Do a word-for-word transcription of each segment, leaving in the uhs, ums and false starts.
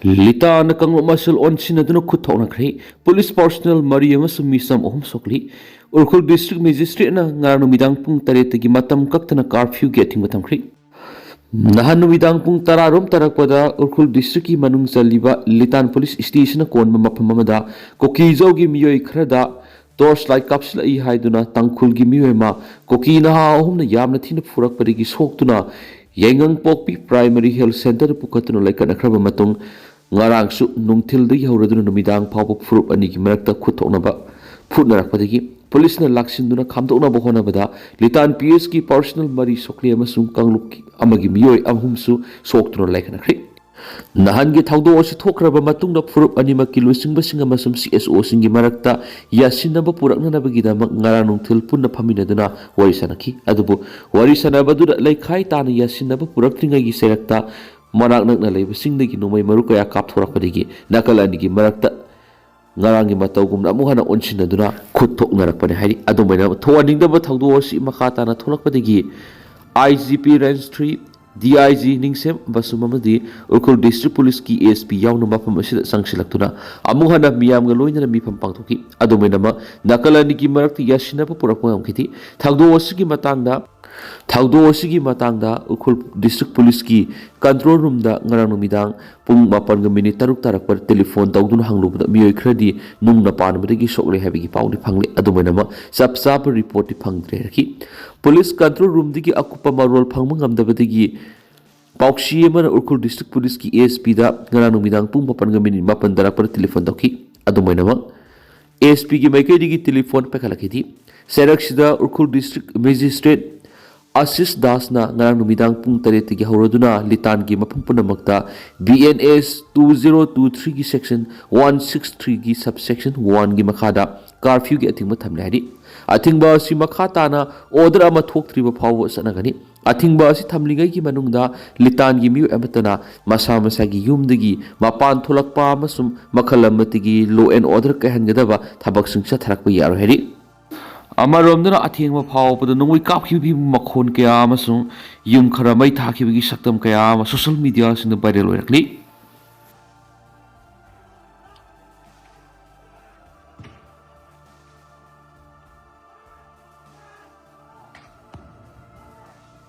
ꯂꯤꯇꯥꯟꯗ ꯀꯥꯡꯂꯨꯞ ꯃꯁꯦꯜ ꯑꯣꯟꯁꯤꯟꯅꯗꯨꯅ ꯈꯨꯠ ꯊꯣꯛꯅꯈ꯭ꯔꯦ꯫ ꯄꯨꯂꯤꯁ ꯄꯥꯔꯁꯣꯅꯦꯜ ꯃꯔꯤ ꯑꯃꯁꯨꯡ ꯃꯤꯆꯝ ꯑꯍꯨꯝ ꯁꯣꯛꯂꯤ꯫ ꯎꯈ꯭ꯔꯨꯜ ꯗꯤꯁꯇ꯭ꯔꯤꯛ ꯃꯦꯖꯤꯁꯇ꯭ꯔꯦꯠꯅ ꯉꯔꯥꯡ ꯅꯨꯃꯤꯗꯥꯡ ꯄꯨꯡ ꯇꯔꯦꯠꯇꯒꯤ ꯃꯇꯝ ꯀꯛꯇꯅ ꯀꯥꯔꯐ꯭ꯌꯨꯒꯤ ꯑꯊꯤꯡꯕ ꯊꯝꯈ꯭ꯔꯦ꯫ ꯅꯍꯥꯟ ꯅꯨꯃꯤꯗꯥꯡ ꯄꯨꯡ ꯇꯔꯥꯔꯣꯝ ꯇꯥꯔꯛꯄꯗ ꯎꯈ꯭ꯔꯨꯜ ꯗꯤꯁꯇ꯭ꯔꯤꯛꯀꯤ ꯃꯅꯨꯡ ꯆꯜꯂꯤꯕ ꯂꯤꯇꯥꯟ ꯄꯨꯂꯤꯁ ꯁ꯭ꯇꯦꯁꯟꯅ ꯀꯣꯟꯕ ꯃꯐꯝ ꯑꯃꯗ ꯀꯨꯀꯤꯖꯧꯒꯤ ꯃꯤꯑꯣꯏ ꯈꯔꯗ ꯇꯣꯔꯆ ꯂꯥꯏꯠ ꯀꯥꯞꯁꯤꯜꯂꯛꯏ ꯍꯥꯏꯗꯨꯅ ꯇꯥꯡꯈꯨꯜꯒꯤ ꯃꯤꯑꯣꯏ ꯑꯃ ꯀꯨꯀꯤ ꯅꯍꯥ ꯑꯍꯨꯝꯅ ꯌꯥꯝꯅ ꯊꯤꯅ ꯐꯨꯔꯛꯄꯗꯒꯤ ꯁꯣꯛꯇꯨꯅ ꯌꯥꯏꯉꯪꯄꯣꯛꯄꯤ ꯄ꯭ꯔꯥꯏꯃꯔꯤ ꯍꯦꯜꯊ ꯁꯦꯟꯇꯔꯗ ꯄꯨꯈꯠꯇꯨꯅ ꯂꯩꯈꯠꯅꯈ꯭ꯔꯕ ꯃꯇꯨꯡ, ꯉꯔꯥꯡꯁꯨ ꯅꯨꯡꯊꯤꯜꯗꯒꯤ ꯍꯧꯔꯗꯨꯅ ꯅꯨꯃꯤꯗꯥꯡ ꯐꯥꯎꯕ ꯐꯨꯔꯨꯞ ꯑꯅꯤꯒꯤ ꯃꯔꯛꯇ ꯈꯨꯠ ꯊꯣꯛꯅꯕ ꯐꯨꯠꯅꯔꯛꯄꯗꯒꯤ ꯄꯨꯂꯤꯁꯅ ꯂꯥꯛꯁꯤꯟꯗꯨꯅ ꯈꯥꯝꯗꯣꯛꯅꯕ ꯍꯣꯠꯅꯕꯗ ꯂꯤꯇꯥꯟ ꯄꯤ ꯑꯦꯁꯀꯤ ꯄꯥꯔꯁꯣꯅꯦꯜ ꯃꯔꯤ ꯁꯣꯛꯂꯦ ꯑꯃꯁꯨꯡ ꯀꯥꯡꯂꯨꯞ ꯑꯃꯒꯤ ꯃꯤꯑꯣꯏ ꯑꯍꯨꯝꯁꯨ ꯁꯣꯛꯇꯨꯅ ꯂꯩꯈꯠꯅꯈ꯭ꯔꯦ꯫ ꯅꯍꯥꯟꯒꯤ ꯊꯧꯗꯣꯛ ꯑꯁꯤ ꯊꯣꯛꯈ꯭ꯔꯕ ꯃꯇꯨꯡꯗ ꯐꯨꯔꯨꯞ ꯑꯅꯤꯃꯛꯀꯤ ꯂꯨꯆꯤꯡꯕꯁꯤꯡ ꯑꯃꯁꯨꯡ ꯁꯤ ꯑꯦꯁ ꯑꯣꯁꯤꯡꯒꯤ ꯃꯔꯛꯇ ꯌꯥꯁꯤꯟꯅꯕ ꯄꯨꯔꯛꯅꯅꯕꯒꯤꯗꯃꯛ ꯉꯔꯥꯡ ꯅꯨꯡꯊꯤꯜ ꯄꯨꯟꯅ ꯐꯝꯃꯤꯟꯅꯗꯨꯅ ꯋꯥꯔꯤ ꯁꯥꯟꯅꯈꯤ꯫ ꯑꯗꯨꯕꯨ ꯋꯥꯔꯤ ꯁꯥꯟꯅꯕꯗꯨꯗ ꯂꯩꯈꯥꯏ ꯇꯥꯅ ꯌꯥꯁꯤꯟꯅꯕ ꯄꯨꯔꯛꯇ꯭ꯔꯤꯉꯩꯒꯤ ꯆꯩꯔꯛꯇ ꯃꯅꯥꯛ ꯅꯛꯅ ꯂꯩꯕꯁꯤꯡꯗꯒꯤ ꯅꯣꯡꯃꯩ ꯃꯔꯨ ꯀꯌꯥ ꯀꯥꯞꯊꯣꯔꯛꯄꯗꯒꯤ ꯅꯥꯀꯜ ꯑꯅꯤꯒꯤ ꯃꯔꯛꯇ ꯉꯔꯥꯡꯒꯤ ꯃꯇꯧꯒꯨꯝꯅ ꯑꯃꯨꯛ ꯍꯟꯅ ꯑꯣꯟꯁꯤꯟꯅꯗꯨꯅ ꯈꯨꯠ ꯊꯣꯛꯅꯔꯛꯄꯅꯤ ꯍꯥꯏꯔꯤ꯫ ꯑꯗꯨꯃꯥꯏꯅ ꯊꯣꯛꯍꯟꯅꯤꯡꯗꯕ ꯊꯧꯗꯣꯛ ꯑꯁꯤ ꯃꯈꯥ ꯇꯥꯅ ꯊꯣꯛꯂꯛꯄꯗꯒꯤ I G P range three, D I G Ningshen ꯕꯁꯨꯝ ꯑꯃꯗꯤ ꯎꯈ꯭ꯔꯨꯜ ꯗꯤꯁꯇ꯭ꯔꯤꯛ ꯄꯨꯂꯤꯁꯀꯤ ꯑꯦ ꯑꯦꯁ ꯄꯤ ꯌꯥꯎꯅ ꯃꯐꯝ ꯑꯁꯤꯗ ꯆꯪꯁꯤꯜꯂꯛꯇꯨꯅ ꯑꯃꯨꯛ ꯍꯟꯅ ꯃꯤꯌꯥꯝꯒ ꯂꯣꯏꯅꯅ ꯃꯤꯐꯝ ꯄꯥꯡꯊꯣꯛꯈꯤ꯫ ꯑꯗꯨꯃꯥꯏꯅꯃꯛ ꯅꯥꯀꯜ ꯑꯅꯤꯒꯤ ꯃꯔꯛꯇ ꯌꯥꯁꯤꯟꯅꯕ ꯄꯨꯔꯛꯄ ꯉꯝꯈꯤꯗꯦ꯫ ꯊꯧꯗꯣꯛ ꯑꯁꯤꯒꯤ ꯃꯇꯥꯡꯗ ꯊꯧꯗꯣꯛ ꯑꯁꯤꯒꯤ ꯃꯇꯥꯡꯗ ꯎꯈ꯭ꯔꯨꯜ ꯗꯤꯁꯇ꯭ꯔꯤꯛ ꯄꯨꯂꯤꯁꯀꯤ ꯀꯟꯇ꯭ꯔꯣꯜ ꯔꯨꯝꯗ ꯉꯔꯥꯡ ꯅꯨꯃꯤꯗꯥꯡ ꯄꯨꯡ ꯃꯥꯄꯟꯒ ꯃꯤꯅꯤꯠ ꯇꯔꯨꯛ ꯇꯥꯔꯛꯄꯗ ꯇꯦꯂꯤꯐꯣꯟ ꯇꯧꯗꯨꯅ ꯍꯪꯂꯨꯕꯗ ꯃꯤꯑꯣꯏ ꯈꯔꯗꯤ ꯅꯨꯡꯅ ꯄꯥꯟꯕꯗꯒꯤ ꯁꯣꯛꯂꯦ ꯍꯥꯏꯕꯒꯤ ꯄꯥꯎꯗꯤ ꯐꯪꯂꯦ꯫ ꯑꯗꯨꯃꯥꯏꯅꯃꯛ ꯆꯞ ꯆꯥꯕ ꯔꯤꯄꯣꯔꯠꯇꯤ ꯐꯪꯗ꯭ꯔꯦ ꯍꯥꯏꯔꯛꯈꯤ꯫ ꯄꯨꯂꯤꯁ ꯀꯟꯇ꯭ꯔꯣꯜ ꯔꯨꯝꯗꯒꯤ ꯑꯀꯨꯞꯄ ꯃꯔꯣꯜ ꯐꯪꯕ ꯉꯝꯗꯕꯗꯒꯤ ꯄꯥꯎꯁꯤ ꯑꯃꯅ ꯎꯈ꯭ꯔꯨꯜ ꯗꯤꯁꯇ꯭ꯔꯤꯛ ꯄꯨꯂꯤꯁꯀꯤ ꯑꯦ ꯑꯦꯁ ꯄꯤꯗ ꯉꯔꯥꯡ ꯅꯨꯃꯤꯗꯥꯡ ꯄꯨꯡ ꯃꯥꯄꯟꯒ ꯃꯤꯅꯤꯠ ꯃꯥꯄꯟ ꯇꯥꯔꯛꯄꯗ ꯇꯦꯂꯤꯐꯣꯟ ꯇꯧꯈꯤ꯫ ꯑꯗꯨꯃꯥꯏꯅꯃꯛ ꯑꯦ ꯑꯦꯁ ꯄꯤꯒꯤ ꯃꯥꯏꯀꯩꯗꯒꯤ ꯇꯦꯂꯤꯐꯣꯟ ꯄꯥꯏꯈꯠꯂꯛꯈꯤꯗꯦ꯫ ꯆꯩꯔꯛꯁꯤꯗ ꯎꯈ꯭ꯔꯨꯜ ꯗꯤꯁꯇ꯭ꯔꯤꯛ ꯃꯦꯖꯤꯁꯇ꯭ꯔꯦꯠ ꯑꯁꯤꯁ ꯗꯥꯁꯅ ꯉꯔꯥꯡ ꯅꯨꯃꯤꯗꯥꯡ ꯄꯨꯡ ꯇꯔꯦꯠꯇꯒꯤ ꯍꯧꯔꯗꯨꯅ ꯂꯤꯇꯥꯟꯒꯤ ꯃꯐꯝ ꯄꯨꯝꯅꯃꯛꯇ B N S two zero two ꯊ꯭ꯔꯤꯒꯤ ꯁꯦꯛꯁꯟ ꯋꯥꯟ ꯁꯤꯛꯁ ꯊ꯭ꯔꯤꯒꯤ ꯁꯕ ꯁꯦꯛꯁꯟ ꯋꯥꯟꯒꯤ ꯃꯈꯥꯗ ꯀꯥꯔꯐ꯭ꯌꯨꯒꯤ ꯑꯊꯤꯡꯕ ꯊꯝꯂꯦ ꯍꯥꯏꯔꯤ꯫ ꯑꯊꯤꯡꯕ ꯑꯁꯤ ꯃꯈꯥ ꯇꯥꯅ ꯑꯣꯔꯗꯔ ꯑꯃ ꯊꯣꯛꯇ꯭ꯔꯤꯕ ꯐꯥꯎꯕ ꯆꯠꯅꯒꯅꯤ꯫ ꯑꯊꯤꯡꯕ ꯑꯁꯤ ꯊꯝꯂꯤꯉꯩꯒꯤ ꯃꯅꯨꯡꯗ ꯂꯤꯇꯥꯟꯒꯤ ꯃꯤꯑꯣꯏ ꯑꯃꯠꯇꯅ ꯃꯁꯥ ꯃꯁꯥꯒꯤ ꯌꯨꯝꯗꯒꯤ ꯃꯄꯥꯟ ꯊꯣꯛꯂꯛꯄ ꯑꯃꯁꯨꯡ ꯃꯈꯜ ꯑꯃꯠꯇꯒꯤ law and order ꯀꯥꯏꯍꯟꯒꯗꯕ ꯊꯕꯛꯁꯤꯡ ꯆꯠꯊꯔꯛꯄ ꯌꯥꯔꯣꯏ ꯍꯥꯏꯔꯤ꯫ ꯑꯃꯔꯣꯝꯗꯅ ꯑꯊꯦꯡꯕ ꯐꯥꯎꯕꯗ ꯅꯣꯡꯃꯩ ꯀꯥꯞꯈꯤꯕꯒꯤ ꯃꯈꯣꯟ ꯀꯌꯥ ꯑꯃꯁꯨꯡ ꯌꯨꯝ ꯈꯔ ꯃꯩ ꯊꯥꯈꯤꯕꯒꯤ ꯁꯛꯇꯝ ꯀꯌꯥ ꯑꯃ ꯁꯣꯁꯤꯌꯦꯜ ꯃꯤꯗꯤꯌꯥꯁꯤꯡꯗ ꯚꯥꯏꯔꯦꯜ ꯑꯣꯏꯔꯛꯂꯤ꯫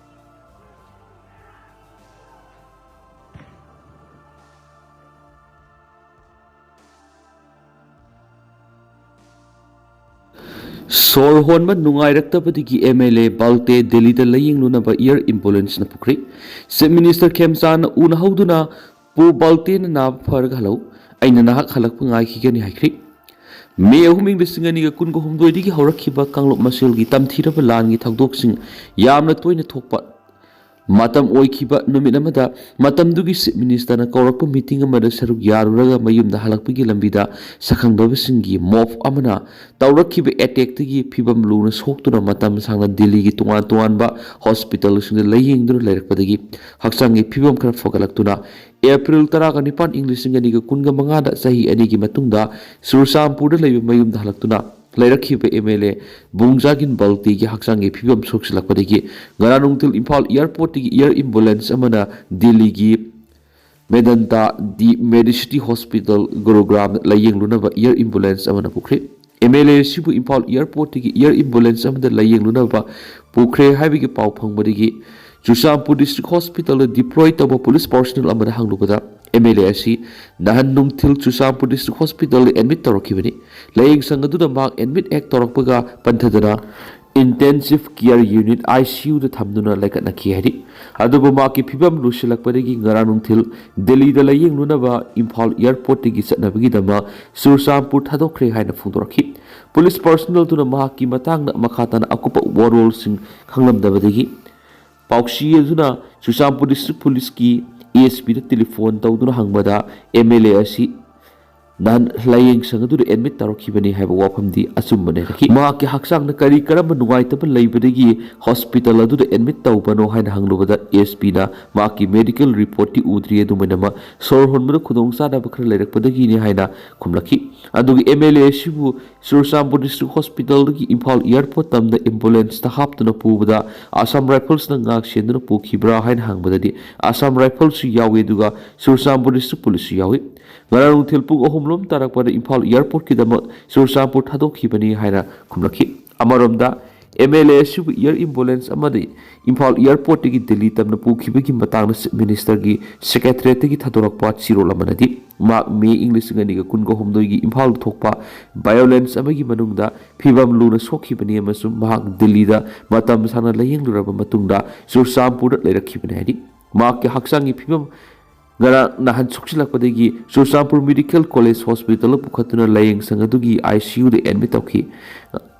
ꯁꯣꯔ ꯍꯣꯟꯕ ꯅꯨꯡꯉꯥꯏꯔꯛꯇꯕꯗꯒꯤ ꯑꯦꯝ ꯑꯦꯜ ꯑꯦ ꯕꯥꯜꯇꯦ ꯗꯦꯜꯂꯤꯗ ꯂꯥꯌꯦꯡꯂꯨꯅꯕ ꯑꯦꯌꯔ ꯑꯦꯝꯕꯨꯂꯦꯟꯁꯅ ꯄꯨꯈ꯭ꯔꯦ꯫ ꯆꯤꯐ ꯃꯤꯅꯤꯁꯇꯔ ꯈꯦꯝꯆꯥꯟꯅ ꯎꯅꯍꯧꯗꯨꯅ, "ꯄꯨ ꯕꯥꯜꯇꯦꯅ ꯅꯥꯕ ꯐꯔꯒ ꯍꯜꯂꯛꯎ, ꯑꯩꯅ ꯅꯍꯥꯛ ꯍꯜꯂꯛꯄ ꯉꯥꯏꯈꯤꯒꯅꯤ" ꯍꯥꯏꯈ꯭ꯔꯦ꯫ ꯃꯦ ꯑꯍꯨꯝ, ꯏꯪ ꯂꯤꯁꯤꯡ ꯑꯅꯤꯒ ꯀꯨꯟꯒ ꯍꯨꯝꯗꯣꯏꯗꯒꯤ ꯍꯧꯔꯛꯈꯤꯕ ꯀꯥꯡꯂꯨꯞ ꯃꯁꯦꯜꯒꯤ ꯇꯝꯊꯤꯔꯕ ꯂꯥꯟꯒꯤ ꯊꯧꯗꯣꯛꯁꯤꯡ ꯌꯥꯝꯅ ꯇꯣꯏꯅ ꯊꯣꯛꯄ ꯃꯇꯝ ꯑꯣꯏꯈꯤꯕ ꯅꯨꯃꯤꯠ ꯑꯃꯗ, ꯃꯇꯝꯗꯨꯒꯤ ꯆꯤꯐ ꯃꯤꯅꯤꯁꯇꯔꯅ ꯀꯧꯔꯛꯄ ꯃꯤꯇꯤꯡ ꯑꯃꯗ ꯁꯔꯨꯛ ꯌꯥꯔꯨꯔꯒ ꯃꯌꯨꯝꯗ ꯍꯜꯂꯛꯄꯒꯤ ꯂꯝꯕꯤꯗ ꯁꯛꯈꯪꯗꯕꯁꯤꯡꯒꯤ ꯃꯣꯕ ꯑꯃꯅ ꯇꯧꯔꯛꯈꯤꯕ ꯑꯦꯇꯦꯛꯇꯒꯤ ꯐꯤꯕꯝ ꯂꯨꯅ ꯁꯣꯛꯇꯨꯅ ꯃꯇꯝ ꯁꯥꯡꯅ ꯗꯤꯜꯂꯤꯒꯤ ꯇꯣꯉꯥꯟ ꯇꯣꯉꯥꯟꯕ ꯍꯣꯁꯄꯤꯇꯥꯜꯁꯤꯡꯗ ꯂꯥꯌꯦꯡꯗꯨꯅ ꯂꯩꯔꯛꯄꯗꯒꯤ ꯍꯛꯆꯥꯡꯒꯤ ꯐꯤꯕꯝ ꯈꯔ ꯐꯒꯠꯂꯛꯇꯨꯅ, ꯑꯦꯄ꯭ꯔꯤꯜ ꯇꯔꯥꯒ ꯅꯤꯄꯥꯟ, ꯏꯪ ꯂꯤꯁꯤꯡ ꯑꯅꯤꯒ ꯀꯨꯟꯒ ꯃꯉꯥꯗ ꯆꯍꯤ ꯑꯅꯤꯒꯤ ꯃꯇꯨꯡꯗ ꯆꯨꯔꯆꯥꯟꯄꯨꯔꯗ ꯂꯩꯕ ꯃꯌꯨꯝꯗ ꯍꯜꯂꯛꯇꯨꯅ ꯂꯩꯔꯛꯈꯤꯕ ꯑꯦꯝ ꯑꯦꯜ ꯑꯦ ꯕꯨꯡꯖꯥꯒꯤꯟ ꯕꯜꯇꯤꯒꯤ ꯍꯛꯆꯥꯡꯒꯤ ꯐꯤꯕꯝ ꯁꯣꯛꯆꯤꯜꯂꯛꯄꯗꯒꯤ ꯉꯔꯥꯡ ꯅꯨꯡꯊꯤꯜ ꯏꯝꯐꯥꯜ ꯑꯦꯌꯥꯔꯄꯣꯔꯠꯇꯒꯤ ꯑꯦꯌꯥꯔ ꯑꯦꯝꯕꯨꯂꯦꯟꯁ ꯑꯃꯅ ꯗꯤꯜꯂꯤꯒꯤ ꯃꯦꯗꯟꯇꯥ ꯗꯤ ꯃꯦꯗꯤꯁꯤꯇꯤ ꯍꯣꯁꯄꯤꯇꯥꯜ, ꯒꯨꯔꯨꯒ꯭ꯔꯥꯝꯗ ꯂꯥꯌꯦꯡꯂꯨꯅꯕ ꯑꯦꯌꯥꯔ ꯑꯦꯝꯕꯨꯂꯦꯟꯁ ꯑꯃꯅ ꯄꯨꯈ꯭ꯔꯦ꯫ ꯑꯦꯝ ꯑꯦꯜ ꯑꯦ ꯑꯁꯤꯕꯨ ꯏꯝꯐꯥꯜ ꯑꯦꯌꯥꯔꯄꯣꯔꯠꯇꯒꯤ ꯑꯦꯌꯥꯔ ꯑꯦꯝꯕꯨꯂꯦꯟꯁ ꯑꯃꯗ ꯂꯥꯌꯦꯡꯂꯨꯅꯕ ꯄꯨꯈ꯭ꯔꯦ ꯍꯥꯏꯕꯒꯤ ꯄꯥꯎ ꯐꯪꯕꯗꯒꯤ ꯆꯨꯔꯆꯥꯟꯄꯨꯔ ꯗꯤꯁꯇ꯭ꯔꯤꯛ ꯍꯣꯁꯄꯤꯇꯥꯜꯗ ꯗꯤꯄ꯭ꯂꯣꯏ ꯇꯧꯕ ꯄꯨꯂꯤꯁ ꯄꯥꯔꯁꯣꯅꯦꯜ ꯑꯃꯗ ꯍꯪꯂꯨꯕꯗ, ꯑꯦꯝ ꯑꯦꯜ ꯑꯦ ꯑꯁꯤ ꯅꯍꯥꯟ ꯅꯨꯡꯊꯤꯜ ꯆꯨꯔꯆꯥꯟꯄꯨꯔ ꯗꯤꯁꯇ꯭ꯔꯤꯛ ꯍꯣꯁꯄꯤꯇꯥꯜꯗ ꯑꯦꯗꯃꯤꯠ ꯇꯧꯔꯛꯈꯤꯕꯅꯤ꯫ ꯂꯥꯌꯦꯡ ꯁꯪ ꯑꯗꯨꯗ ꯃꯍꯥꯛ ꯑꯦꯗꯃꯤꯠ ꯍꯦꯛ ꯇꯧꯔꯛꯄꯒ ꯄꯟꯊꯗꯅ ꯏꯟꯇꯦꯟꯁꯤꯚ ꯀꯤꯌꯔ ꯌꯨꯅꯤꯠ, ꯑꯥꯏ ꯁꯤ ꯌꯨꯗ ꯊꯝꯗꯨꯅ ꯂꯩꯈꯠꯅꯈꯤ ꯍꯥꯏꯔꯤ꯫ ꯑꯗꯨꯕꯨ ꯃꯍꯥꯛꯀꯤ ꯐꯤꯕꯝ ꯂꯨꯁꯤꯜꯂꯛꯄꯗꯒꯤ ꯉꯔꯥꯡ ꯅꯨꯡꯊꯤꯜ ꯗꯤꯜꯂꯤꯗ ꯂꯥꯌꯦꯡꯂꯨꯅꯕ ꯏꯝꯐꯥꯜ ꯑꯦꯌꯥꯔꯄꯣꯔꯠꯇꯒꯤ ꯆꯠꯅꯕꯒꯤꯗꯃꯛ ꯆꯨꯔꯆꯥꯟꯄꯨꯔ ꯊꯥꯗꯣꯛꯈ꯭ꯔꯦ ꯍꯥꯏꯅ ꯐꯣꯡꯗꯣꯔꯛꯈꯤ꯫ ꯄꯨꯂꯤꯁ ꯄꯥꯔꯁꯣꯅꯦꯜꯗꯨꯅ ꯃꯍꯥꯛꯀꯤ ꯃꯇꯥꯡꯗ ꯃꯈꯥ ꯇꯥꯅ ꯑꯀꯨꯞꯄ ꯋꯥꯔꯣꯜꯁꯤꯡ ꯈꯪꯂꯝꯗꯕꯗꯒꯤ ꯄꯥꯎꯁꯤ ꯑꯗꯨꯅ ꯆꯨꯔꯆꯥꯟꯄꯨꯔ ꯗꯤꯁꯇ꯭ꯔꯤꯛ ꯄꯨꯂꯤꯁꯀꯤ ꯑꯦ ꯑꯦꯁ ꯄꯤꯗ ꯇꯦꯂꯤꯐꯣꯟ ꯇꯧꯗꯨꯅ ꯍꯪꯕꯗ, ꯑꯦꯝ ꯑꯦꯜ ꯑꯦ ꯑꯁꯤ ꯅꯍꯥꯟ ꯂꯥꯌꯦꯡ ꯁꯪ ꯑꯗꯨꯗ ꯑꯦꯗꯃꯤꯠ ꯇꯧꯔꯛꯈꯤꯕꯅꯤ ꯍꯥꯏꯕ ꯋꯥꯐꯝꯗꯤ ꯑꯆꯨꯝꯕꯅꯤ ꯍꯥꯏꯔꯛꯈꯤ꯫ ꯃꯍꯥꯛꯀꯤ ꯍꯛꯆꯥꯡꯗ ꯀꯔꯤ ꯀꯔꯝꯕ ꯅꯨꯡꯉꯥꯏꯇꯕ ꯂꯩꯕꯗꯒꯤ ꯍꯣꯁꯄꯤꯇꯥꯜ ꯑꯗꯨꯗ ꯑꯦꯗꯃꯤꯠ ꯇꯧꯕꯅꯣ ꯍꯥꯏꯅ ꯍꯪꯂꯨꯕꯗ, ꯑꯦꯁ ꯄꯤꯅ ꯃꯍꯥꯛꯀꯤ ꯃꯦꯗꯤꯀꯦꯜ ꯔꯤꯄꯣꯔꯠꯇꯤ ꯎꯗ꯭ꯔꯤ, ꯑꯗꯨꯝ ꯑꯣꯏꯅꯃꯛ ꯁꯣꯔ ꯍꯣꯟꯕꯗ ꯈꯨꯗꯣꯡꯆꯥꯗꯕ ꯈꯔ ꯂꯩꯔꯛꯄꯗꯒꯤꯅꯤ ꯍꯥꯏꯅ ꯈꯨꯝꯂꯛꯈꯤ꯫ ꯑꯗꯨꯒ ꯑꯦꯝ ꯑꯦꯜ ꯑꯦ ꯑꯁꯤꯕꯨ ꯆꯨꯔꯆꯥꯟꯄꯨꯔ ꯗꯤꯁꯇ꯭ꯔꯤꯛ ꯍꯣꯁꯄꯤꯇꯥꯜꯗꯒꯤ ꯏꯝꯐꯥꯜ ꯑꯦꯌꯥꯔꯄꯣꯔꯠ ꯇꯝꯗ ꯑꯦꯝꯕꯨꯂꯦꯟꯁꯇ ꯍꯥꯞꯇꯨꯅ ꯄꯨꯕꯗ ꯑꯁꯥꯝ ꯔꯥꯏꯐꯜꯁꯅ ꯉꯥꯛ ꯁꯦꯟꯗꯨꯅ ꯄꯨꯈꯤꯕ꯭ꯔꯥ ꯍꯥꯏꯅ ꯍꯪꯕꯗꯗꯤ, ꯑꯁꯥꯝ ꯔꯥꯏꯐꯜꯁꯨ ꯌꯥꯎꯏ, ꯑꯗꯨꯒ ꯆꯨꯔꯆꯥꯟꯄꯨꯔ ꯗꯤꯁꯇ꯭ꯔꯤꯛ ꯄꯨꯂꯤꯁꯁꯨ ꯌꯥꯎꯏ꯫ ꯉꯔꯥꯡ ꯅꯨꯡꯊꯤꯜ ꯄꯨꯡ ꯑꯍꯨꯝ ꯂꯣꯝ ꯇꯥꯔꯛꯄꯗ ꯏꯝꯐꯥꯜ ꯑꯦꯌꯥꯔꯄꯣꯔꯠꯀꯤꯗꯃꯛ ꯆꯨꯔꯆꯥꯟꯄꯨꯔ ꯊꯥꯗꯣꯛꯈꯤꯕꯅꯤ ꯍꯥꯏꯅ ꯈꯨꯝꯂꯛꯈꯤ꯫ ꯑꯃꯔꯣꯝꯗ, ꯑꯦꯝ ꯑꯦꯜ ꯑꯦ ꯑꯁꯤꯕꯨ ꯏꯌꯔ ꯑꯦꯝꯕꯨꯂꯦꯟꯁ ꯑꯃꯗ ꯏꯝꯐꯥꯜ ꯏꯌꯥꯔꯄꯣꯔꯠꯇꯒꯤ ꯗꯤꯜꯂꯤ ꯇꯝꯅ ꯄꯨꯈꯤꯕꯒꯤ ꯃꯇꯥꯡꯗ ꯆꯤꯐ ꯃꯤꯅꯤꯁꯇꯔꯒꯤ ꯁꯦꯀ꯭ꯔꯦꯇꯔꯤꯌꯦꯠꯇꯒꯤ ꯊꯥꯗꯣꯔꯛꯄ ꯆꯦꯔꯣꯜ ꯑꯃꯅꯗꯤ, ꯃꯍꯥꯛ ꯃꯦ ꯏꯪ ꯂꯤꯁꯤꯡ ꯑꯅꯤꯒ ꯀꯨꯟꯒ ꯍꯨꯝꯗꯣꯏꯒꯤ ꯏꯝꯐꯥꯜꯗ ꯊꯣꯛꯄ ꯚꯥꯏꯑꯣꯂꯦꯟꯁ ꯑꯃꯒꯤ ꯃꯅꯨꯡꯗ ꯐꯤꯕꯝ ꯂꯨꯅ ꯁꯣꯛꯈꯤꯕꯅꯤ ꯑꯃꯁꯨꯡ ꯃꯍꯥꯛ ꯗꯤꯜꯂꯤꯗ ꯃꯇꯝ ꯁꯥꯡꯅ ꯂꯥꯌꯦꯡꯂꯨꯔꯕ ꯃꯇꯨꯡꯗ ꯆꯨꯔꯆꯥꯟꯄꯨꯔꯗ ꯂꯩꯔꯛꯈꯤꯕꯅꯤ ꯍꯥꯏꯔꯤ꯫ ꯃꯍꯥꯛꯀꯤ ꯍꯛꯆꯥꯡꯒꯤ ꯐꯤꯕꯝ ꯉꯔꯥꯡ ꯅꯍꯥꯟ ꯁꯣꯛꯆꯤꯜꯂꯛꯄꯗꯒꯤ ꯆꯨꯔꯆꯥꯟꯄꯨꯔ ꯃꯦꯗꯤꯀꯦꯜ ꯀꯣꯂꯦꯖ ꯍꯣꯁꯄꯤꯇꯥꯜꯗ ꯄꯨꯈꯠꯇꯨꯅ ꯂꯥꯌꯦꯡ ꯁꯪ ꯑꯗꯨꯒꯤ ꯑꯥꯏ ꯁꯤ ꯌꯨꯗ ꯑꯦꯗꯃꯤꯠ ꯇꯧꯈꯤ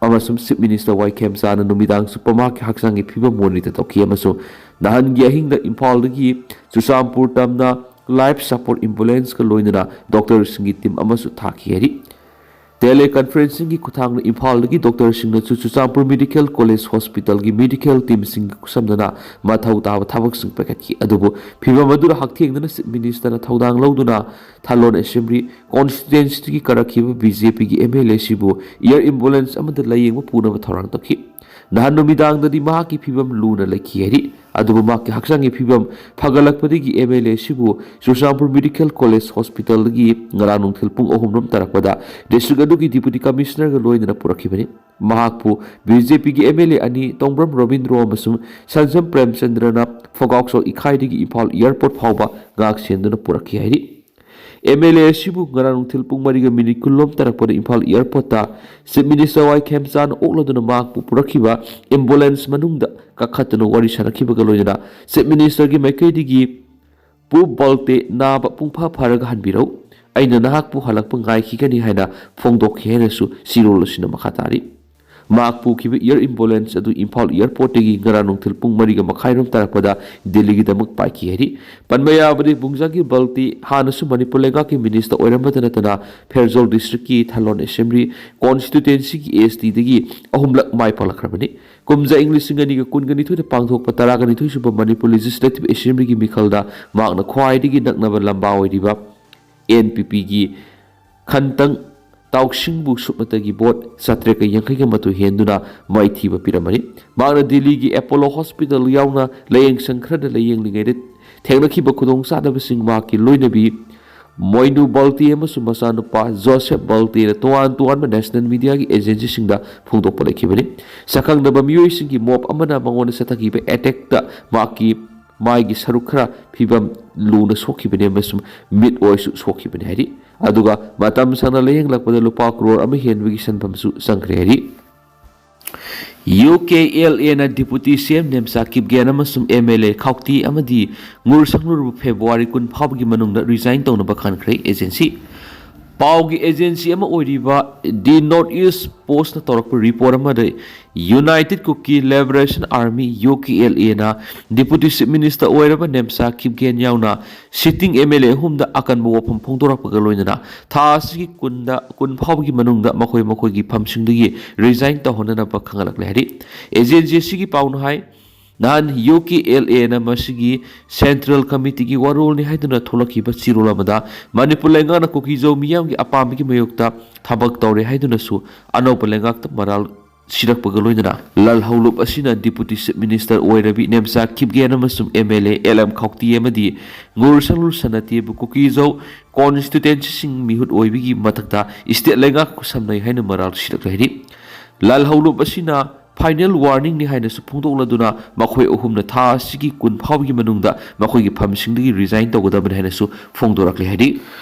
ꯑꯃꯁꯨꯡ ꯆꯤꯐ ꯃꯤꯅꯤꯁꯇꯔ ꯋꯥꯏ ꯈꯦꯝꯆꯥꯅ ꯅꯨꯃꯤꯗꯥꯡ ꯆꯨꯞꯄ ꯃꯍꯥꯛꯀꯤ ꯍꯛꯆꯥꯡꯒꯤ ꯐꯤꯕꯝ ꯃꯣꯅꯤꯇꯔ ꯇꯧꯈꯤ ꯑꯃꯁꯨꯡ ꯅꯍꯥꯟꯒꯤ ꯑꯍꯤꯡꯗ ꯏꯝꯐꯥꯜꯗꯒꯤ ꯆꯨꯔꯆꯥꯟꯄꯨꯔ ꯇꯝꯅ ꯂꯥꯏꯐ ꯁꯄꯣꯔꯠ ꯑꯦꯝꯕꯨꯂꯦꯟꯁꯀ ꯂꯣꯏꯅꯅ ꯗꯣꯛꯇꯔꯁꯤꯡꯒꯤ ꯇꯤꯝ ꯑꯃꯁꯨ ꯊꯥꯈꯤ ꯍꯥꯏꯔꯤ꯫ ꯇꯦꯂꯦ ꯀꯟꯐꯔꯦꯟꯁꯤꯡꯒꯤ ꯈꯨꯠꯊꯥꯡꯗ ꯏꯝꯐꯥꯜꯗꯒꯤ ꯗꯣꯛꯇꯔꯁꯤꯡꯅꯁꯨ ꯆꯨꯔꯆꯥꯟꯄꯨꯔ ꯃꯦꯗꯤꯀꯦꯜ ꯀꯣꯂꯦꯖ ꯍꯣꯁꯄꯤꯇꯥꯜꯒꯤ ꯃꯦꯗꯤꯀꯦꯜ ꯇꯤꯝꯁꯤꯡꯒ ꯈꯨꯠꯁꯝꯅꯅ ꯃꯊꯧ ꯇꯥꯕ ꯊꯕꯛꯁꯤꯡ ꯄꯥꯏꯈꯠꯈꯤ꯫ ꯑꯗꯨꯕꯨ ꯐꯤꯕꯝ ꯑꯗꯨꯗ ꯍꯛꯊꯦꯡꯅꯅ ꯆꯤꯐ ꯃꯤꯅꯤꯁꯇꯔꯅ ꯊꯧꯗꯥꯡ ꯂꯧꯗꯨꯅ ꯊꯥꯂꯣꯟ ꯑꯦꯁꯦꯝꯕ꯭ꯂꯤ ꯀꯣꯟꯁꯇꯤꯇ꯭ꯋꯦꯟꯁꯤꯒꯤ ꯀꯥꯔꯛꯈꯤꯕ ꯕꯤ ꯖꯦ ꯄꯤꯒꯤ ꯑꯦꯝ ꯑꯦꯜ ꯑꯦꯁꯤꯕꯨ ꯏꯌꯔ ꯑꯦꯝꯕꯨꯂꯦꯟꯁ ꯑꯃꯗ ꯂꯥꯌꯦꯡꯕ ꯄꯨꯅꯕ ꯊꯧꯔꯥꯡ ꯇꯧꯈꯤ꯫ ꯅꯍꯥꯟ ꯅꯨꯃꯤꯗꯥꯡꯗꯗꯤ ꯃꯍꯥꯛꯀꯤ ꯐꯤꯕꯝ ꯂꯨꯅ ꯂꯩꯈꯤ ꯍꯥꯏꯔꯤ꯫ ꯑꯗꯨꯕꯨ ꯃꯍꯥꯛꯀꯤ ꯍꯛꯆꯥꯡꯒꯤ ꯐꯤꯕꯝ ꯐꯒꯠꯂꯛꯄꯗꯒꯤ ꯑꯦꯝ ꯑꯦꯜ ꯑꯦ ꯑꯁꯤꯕꯨ ꯆꯨꯔꯆꯥꯟꯄꯨꯔ ꯃꯦꯗꯤꯀꯦꯜ ꯀꯣꯂꯦꯖ ꯍꯣꯁꯄꯤꯇꯥꯜꯗꯒꯤ ꯉꯔꯥꯡ ꯅꯨꯡꯊꯤꯜ ꯄꯨꯡ ꯑꯍꯨꯝ ꯔꯣꯝ ꯇꯥꯔꯛꯄꯗ ꯗꯤꯁꯇ꯭ꯔꯤꯛ ꯑꯗꯨꯒꯤ ꯗꯤꯄꯨꯇꯤ ꯀꯃꯤꯁꯅꯔꯒ ꯂꯣꯏꯅꯅ ꯄꯨꯔꯛꯈꯤꯕꯅꯤ꯫ ꯃꯍꯥꯛꯄꯨ ꯕꯤ ꯖꯦ ꯄꯤꯒꯤ ꯑꯦꯝ ꯑꯦꯜ ꯑꯦ ꯑꯅꯤ ꯇꯣꯡꯕ꯭ꯔꯝ ꯔꯣꯕꯤꯟꯗ꯭ꯔꯣ ꯑꯃꯁꯨꯡ ꯁꯟꯖꯝ ꯄ꯭ꯔꯦꯝꯆꯟꯗ꯭ꯔꯅ ꯐꯣꯒꯥꯛꯆꯧ ꯏꯈꯥꯏꯗꯒꯤ ꯏꯝꯐꯥꯜ ꯏꯌꯥꯔꯄꯣꯔꯠ ꯐꯥꯎꯕ ꯉꯥꯛ ꯁꯦꯟꯗꯨꯅ ꯄꯨꯔꯛꯈꯤ ꯍꯥꯏꯔꯤ꯫ ꯑꯦꯝ ꯑꯦꯜ ꯑꯦ ꯑꯁꯤꯕꯨ ꯉꯔꯥꯡ ꯅꯨꯡꯊꯤꯜ ꯄꯨꯡ ꯃꯔꯤꯒ ꯃꯤꯅꯤꯠ ꯀꯨꯟ ꯂꯣꯝ ꯇꯥꯔꯛꯄꯗ ꯏꯝꯐꯥꯜ ꯏꯌꯥꯔꯄꯣꯔꯠꯇ ꯆꯤꯐ ꯃꯤꯅꯤꯁꯇꯔ ꯋꯥꯏ ꯈꯦꯝꯆꯥꯟ ꯑꯣꯛꯂꯗꯨꯅ ꯃꯍꯥꯛꯄꯨ ꯄꯨꯔꯛꯈꯤꯕ ꯑꯦꯝꯕꯨꯂꯦꯟꯁ ꯃꯅꯨꯡꯗ ꯀꯥꯈꯠꯇꯨꯅ ꯋꯥꯔꯤ ꯁꯥꯅꯈꯤꯕꯒ ꯂꯣꯏꯅꯅ ꯆꯤꯐ ꯃꯤꯅꯤꯁꯇꯔꯒꯤ ꯃꯥꯏꯀꯩꯗꯒꯤ "ꯄꯨ ꯕꯜꯇꯦ, ꯅꯥꯕ ꯄꯨꯡꯐꯥ ꯐꯥꯔꯒ ꯍꯟꯕꯤꯔꯧ꯫ ꯑꯩꯅ ꯅꯍꯥꯛꯄꯨ ꯍꯜꯂꯛꯄ ꯉꯥꯏꯈꯤꯒꯅꯤ" ꯍꯥꯏꯅ ꯐꯣꯡꯗꯣꯛꯈꯤ ꯍꯥꯏꯅꯁꯨ ꯆꯦꯔꯣꯜ ꯑꯁꯤꯅ ꯃꯈꯥ ꯇꯥꯔꯤ꯫ ꯃꯍꯥꯛ ꯄꯨꯈꯤꯕ ꯏꯌꯥꯔ ꯑꯦꯝꯕꯨꯂꯦꯟꯁ ꯑꯗꯨ ꯏꯝꯐꯥꯜ ꯏꯌꯥꯔꯄꯣꯔꯠꯇꯒꯤ ꯉꯔꯥꯡ ꯅꯨꯡꯊꯤꯜ ꯄꯨꯡ ꯃꯔꯤꯒ ꯃꯈꯥꯏꯔꯣꯝ ꯇꯥꯔꯛꯄꯗ ꯗꯤꯜꯂꯤꯒꯤꯗꯃꯛ ꯄꯥꯏꯈꯤ ꯍꯥꯏꯔꯤ꯫ ꯄꯟꯕ ꯌꯥꯕꯗꯤ, ꯕꯨꯡꯖꯥꯒꯤ ꯕꯜꯇꯤ ꯍꯥꯟꯅꯁꯨ ꯃꯅꯤꯄꯨꯔ ꯂꯩꯉꯥꯛꯀꯤ ꯃꯤꯅꯤꯁꯇꯔ ꯑꯣꯏꯔꯝꯕꯇ ꯅꯠꯇꯅ ꯐꯦꯔꯖꯧꯜ ꯗꯤꯁꯇ꯭ꯔꯤꯛꯀꯤ ꯊꯥꯂꯣꯟ ꯑꯦꯁꯦꯝꯕ꯭ꯂꯤ ꯀꯣꯟꯁꯇꯤꯇ꯭ꯋꯦꯟꯁꯤꯒꯤ ꯑꯦꯁ ꯇꯤꯗꯒꯤ ꯑꯍꯨꯝꯂꯛ ꯃꯥꯏ ꯄꯥꯛꯂꯛꯈ꯭ꯔꯕꯅꯤ꯫ ꯀꯨꯝꯖꯥ ꯏꯪ ꯂꯤꯁꯤꯡ ꯑꯅꯤꯒ ꯀꯨꯟꯒ ꯅꯤꯊꯣꯏꯗ ꯄꯥꯡꯊꯣꯛꯄ ꯇꯔꯥꯒ ꯅꯤꯊꯣꯏ ꯁꯨꯕ ꯃꯅꯤꯄꯨꯔ ꯂꯦꯖꯤꯁꯂꯦꯇꯤꯚ ꯑꯦꯁꯦꯝꯕ꯭ꯂꯤꯒꯤ ꯃꯤꯈꯜꯗ ꯃꯍꯥꯛꯅ ꯈ꯭ꯋꯥꯏꯗꯒꯤ ꯅꯛꯅꯕ ꯂꯝꯕꯥ ꯑꯣꯏꯔꯤꯕ ꯑꯦꯟ ꯄꯤ ꯄꯤꯒꯤ ꯈꯟꯇꯪ ꯇꯥꯎꯁꯤꯡꯕꯨ ꯁꯨꯞꯅꯇꯒꯤ ꯚꯣꯠ ꯆꯥꯇ꯭ꯔꯦꯠꯀ ꯌꯥꯡꯈꯩꯒ ꯃꯥꯊꯣꯏ ꯍꯦꯟꯗꯨꯅ ꯃꯥꯏꯊꯤꯕ ꯄꯤꯔꯝꯕꯅꯤ꯫ ꯃꯍꯥꯛꯅ ꯗꯤꯜꯂꯤꯒꯤ ꯑꯦꯄꯣꯂꯣ ꯍꯣꯁꯄꯤꯇꯥꯜ ꯌꯥꯎꯅ ꯂꯥꯌꯦꯡ ꯁꯪ ꯈꯔꯗ ꯂꯥꯌꯦꯡꯂꯤꯉꯩꯗ ꯊꯦꯡꯅꯈꯤꯕ ꯈꯨꯗꯣꯡꯆꯥꯗꯕꯁꯤꯡ ꯃꯍꯥꯛꯀꯤ ꯂꯣꯏꯅꯕꯤ ꯃꯣꯏꯅꯨ ꯕꯜꯇꯤ ꯑꯃꯁꯨꯡ ꯃꯆꯥꯅꯨꯄꯥ ꯖꯣꯁꯦꯐ ꯕꯜꯇꯤꯅ ꯇꯣꯉꯥꯟ ꯇꯣꯉꯥꯟꯕ ꯅꯦꯁꯅꯦꯜ ꯃꯤꯗꯤꯌꯥꯒꯤ ꯑꯦꯖꯦꯟꯁꯤꯁꯤꯡꯗ ꯐꯣꯡꯗꯣꯛꯄ ꯂꯩꯈꯤꯕꯅꯤ꯫ ꯁꯛꯈꯪꯗꯕ ꯃꯤꯑꯣꯏꯁꯤꯡꯒꯤ ꯃꯣꯞ ꯑꯃꯅ ꯃꯉꯣꯟꯗ ꯆꯠꯊꯈꯤꯕ ꯑꯦꯇꯦꯛꯇ ꯃꯍꯥꯛꯀꯤ ꯃꯥꯏꯒꯤ ꯁꯔꯨꯛ ꯈꯔ ꯐꯤꯕꯝ ꯂꯨꯅ ꯁꯣꯛꯈꯤꯕꯅꯤ ꯑꯃꯁꯨꯡ ꯃꯤꯠ ꯑꯣꯏꯁꯨ ꯁꯣꯛꯈꯤꯕꯅꯤ ꯍꯥꯏꯔꯤ꯫ ꯑꯗꯨꯒ ꯃꯇꯝ ꯁꯥꯡꯅ ꯂꯥꯌꯦꯡꯂꯛꯄꯗ ꯂꯨꯄꯥ ꯀ꯭ꯔꯣꯔ ꯑꯃ ꯍꯦꯟꯕꯒꯤ ꯁꯦꯟꯐꯝꯁꯨ ꯆꯪꯈ꯭ꯔꯦ ꯍꯥꯏꯔꯤ꯫ ꯌꯨ ꯀꯦ ꯑꯦꯜ ꯑꯦꯅ ꯗꯤꯄꯨꯇꯤ ꯁꯤ ꯑꯦꯝ ꯅꯦꯝꯆꯥ ꯀꯤꯞꯒꯦꯟ ꯑꯃꯁꯨꯡ ꯑꯦꯝ ꯑꯦꯜ ꯑꯦ ꯈꯥꯎꯇꯤ ꯑꯃꯗꯤ ꯉꯨꯔ ꯁꯪꯂꯨꯔꯕꯨ ꯐꯦꯕ꯭ꯔꯨꯋꯥꯔꯤ ꯀꯨꯟ ꯐꯥꯎꯕꯒꯤ ꯃꯅꯨꯡꯗ ꯔꯤꯖꯥꯏꯟ ꯇꯧꯅꯕ ꯈꯟꯈ꯭ꯔꯦ꯫ ꯑꯦꯖꯦꯟꯁꯤ ꯄꯥꯎꯒꯤ ꯑꯦꯖꯦꯟꯁꯤ ꯑꯃ ꯑꯣꯏꯔꯤꯕ ꯗꯤ ꯅꯣꯔꯠ ꯏꯁ ꯄꯣꯁꯅ ꯇꯧꯔꯛꯄ ꯔꯤꯄꯣꯔꯠ ꯑꯃꯗ United Kuki Liberation Army, U K L ꯑꯦꯅ ꯗꯤꯄꯨꯇꯤ ꯆꯤꯐ ꯃꯤꯅꯤꯁꯇꯔ ꯑꯣꯏꯔꯕ ꯅꯦꯝꯆꯥ ꯀꯤꯞꯒꯦꯟ ꯌꯥꯎꯅ ꯁꯤꯇꯤꯡ ꯑꯦꯝ ꯑꯦꯜ ꯑꯦ ꯑꯍꯨꯝꯗ ꯑꯀꯟꯕ ꯋꯥꯐꯝ ꯐꯣꯡꯗꯣꯔꯛꯄꯒ ꯂꯣꯏꯅꯅ ꯊꯥ ꯑꯁꯤꯒꯤ ꯀꯨꯟꯗ, ꯀꯨꯟ ꯐꯥꯎꯕꯒꯤ ꯃꯅꯨꯡꯗ ꯃꯈꯣꯏ ꯃꯈꯣꯏꯒꯤ ꯐꯝꯁꯤꯡꯗꯒꯤ ꯔꯤꯖꯥꯏꯟ ꯇꯧꯍꯟꯅꯅꯕ ꯈꯪꯍꯜꯂꯛꯂꯦ ꯍꯥꯏꯔꯤ꯫ ꯑꯦꯖꯦꯟꯁꯤ ꯑꯁꯤꯒꯤ ꯄꯥꯎꯅ ꯍꯥꯏ, ꯅꯍꯥꯟ ꯌꯨ ꯀꯦ ꯑꯦꯜ ꯑꯦꯅ ꯃꯁꯤꯒꯤ ꯁꯦꯟꯇ꯭ꯔꯦꯜ ꯀꯃꯤꯇꯤꯒꯤ ꯋꯥꯔꯣꯜꯅꯤ ꯍꯥꯏꯗꯨꯅ ꯊꯣꯛꯂꯛꯈꯤꯕ ꯆꯦꯔꯣꯜ ꯑꯃꯗ ꯃꯅꯤꯄꯨꯔ ꯂꯩꯉꯥꯛꯅ ꯀꯨꯀꯤꯖꯧ ꯃꯤꯌꯥꯝꯒꯤ ꯑꯄꯥꯝꯕꯒꯤ ꯃꯥꯌꯣꯛꯇ ꯊꯕꯛ ꯇꯧꯔꯦ ꯍꯥꯏꯗꯨꯅꯁꯨ ꯑꯅꯧꯕ ꯂꯩꯉꯥꯛꯇ ꯃꯔꯥꯜ ꯁꯤꯔꯛꯄꯒ ꯂꯣꯏꯅꯅ ꯂꯥꯜꯍꯧꯂꯨꯞ ꯑꯁꯤꯅ ꯗꯤꯄꯨꯇꯤ ꯆꯤꯐ ꯃꯤꯅꯤꯁꯇꯔ ꯑꯣꯏꯔꯕꯤ ꯅꯦꯝꯆꯥ ꯀꯤꯞꯒꯦꯟ ꯑꯃꯁꯨꯡ M L A L M Khaute ꯑꯃꯗꯤ ꯉꯨꯔ ꯁꯪꯂꯨ ꯁꯅꯥꯇꯦꯕꯨ ꯀꯨꯀꯤꯖꯧ ꯀꯣꯟꯁꯇꯤꯇ꯭ꯋꯦꯟꯁꯤꯁꯤꯡ ꯃꯤꯍꯨꯠ ꯑꯣꯏꯕꯒꯤ ꯃꯊꯛꯇ ꯏꯁꯇꯦꯠ ꯂꯩꯉꯥꯛ ꯈꯨꯠꯁꯝꯅꯩ ꯍꯥꯏꯅ ꯃꯔꯥꯜ ꯁꯤꯔꯛꯂꯦ ꯍꯥꯏꯔꯤ꯫ ꯂꯥꯜꯍꯧꯂꯨꯞ ꯑꯁꯤꯅ ꯐꯥꯏꯅꯦꯜ ꯋꯥꯔꯅꯤꯡꯅꯤ ꯍꯥꯏꯅꯁꯨ ꯐꯣꯡꯗꯣꯛꯂꯗꯨꯅ ꯃꯈꯣꯏ ꯑꯍꯨꯝꯅ ꯊꯥ ꯑꯁꯤꯒꯤ ꯀꯨꯟ ꯐꯥꯎꯕꯒꯤ ꯃꯅꯨꯡꯗ ꯃꯈꯣꯏꯒꯤ ꯐꯝꯁꯤꯡꯗꯒꯤ ꯔꯤꯖꯥꯏꯟ ꯇꯧꯒꯗꯕꯅꯤ ꯍꯥꯏꯅꯁꯨ ꯐꯣꯡꯗꯣꯔꯛꯂꯦ ꯍꯥꯏꯔꯤ꯫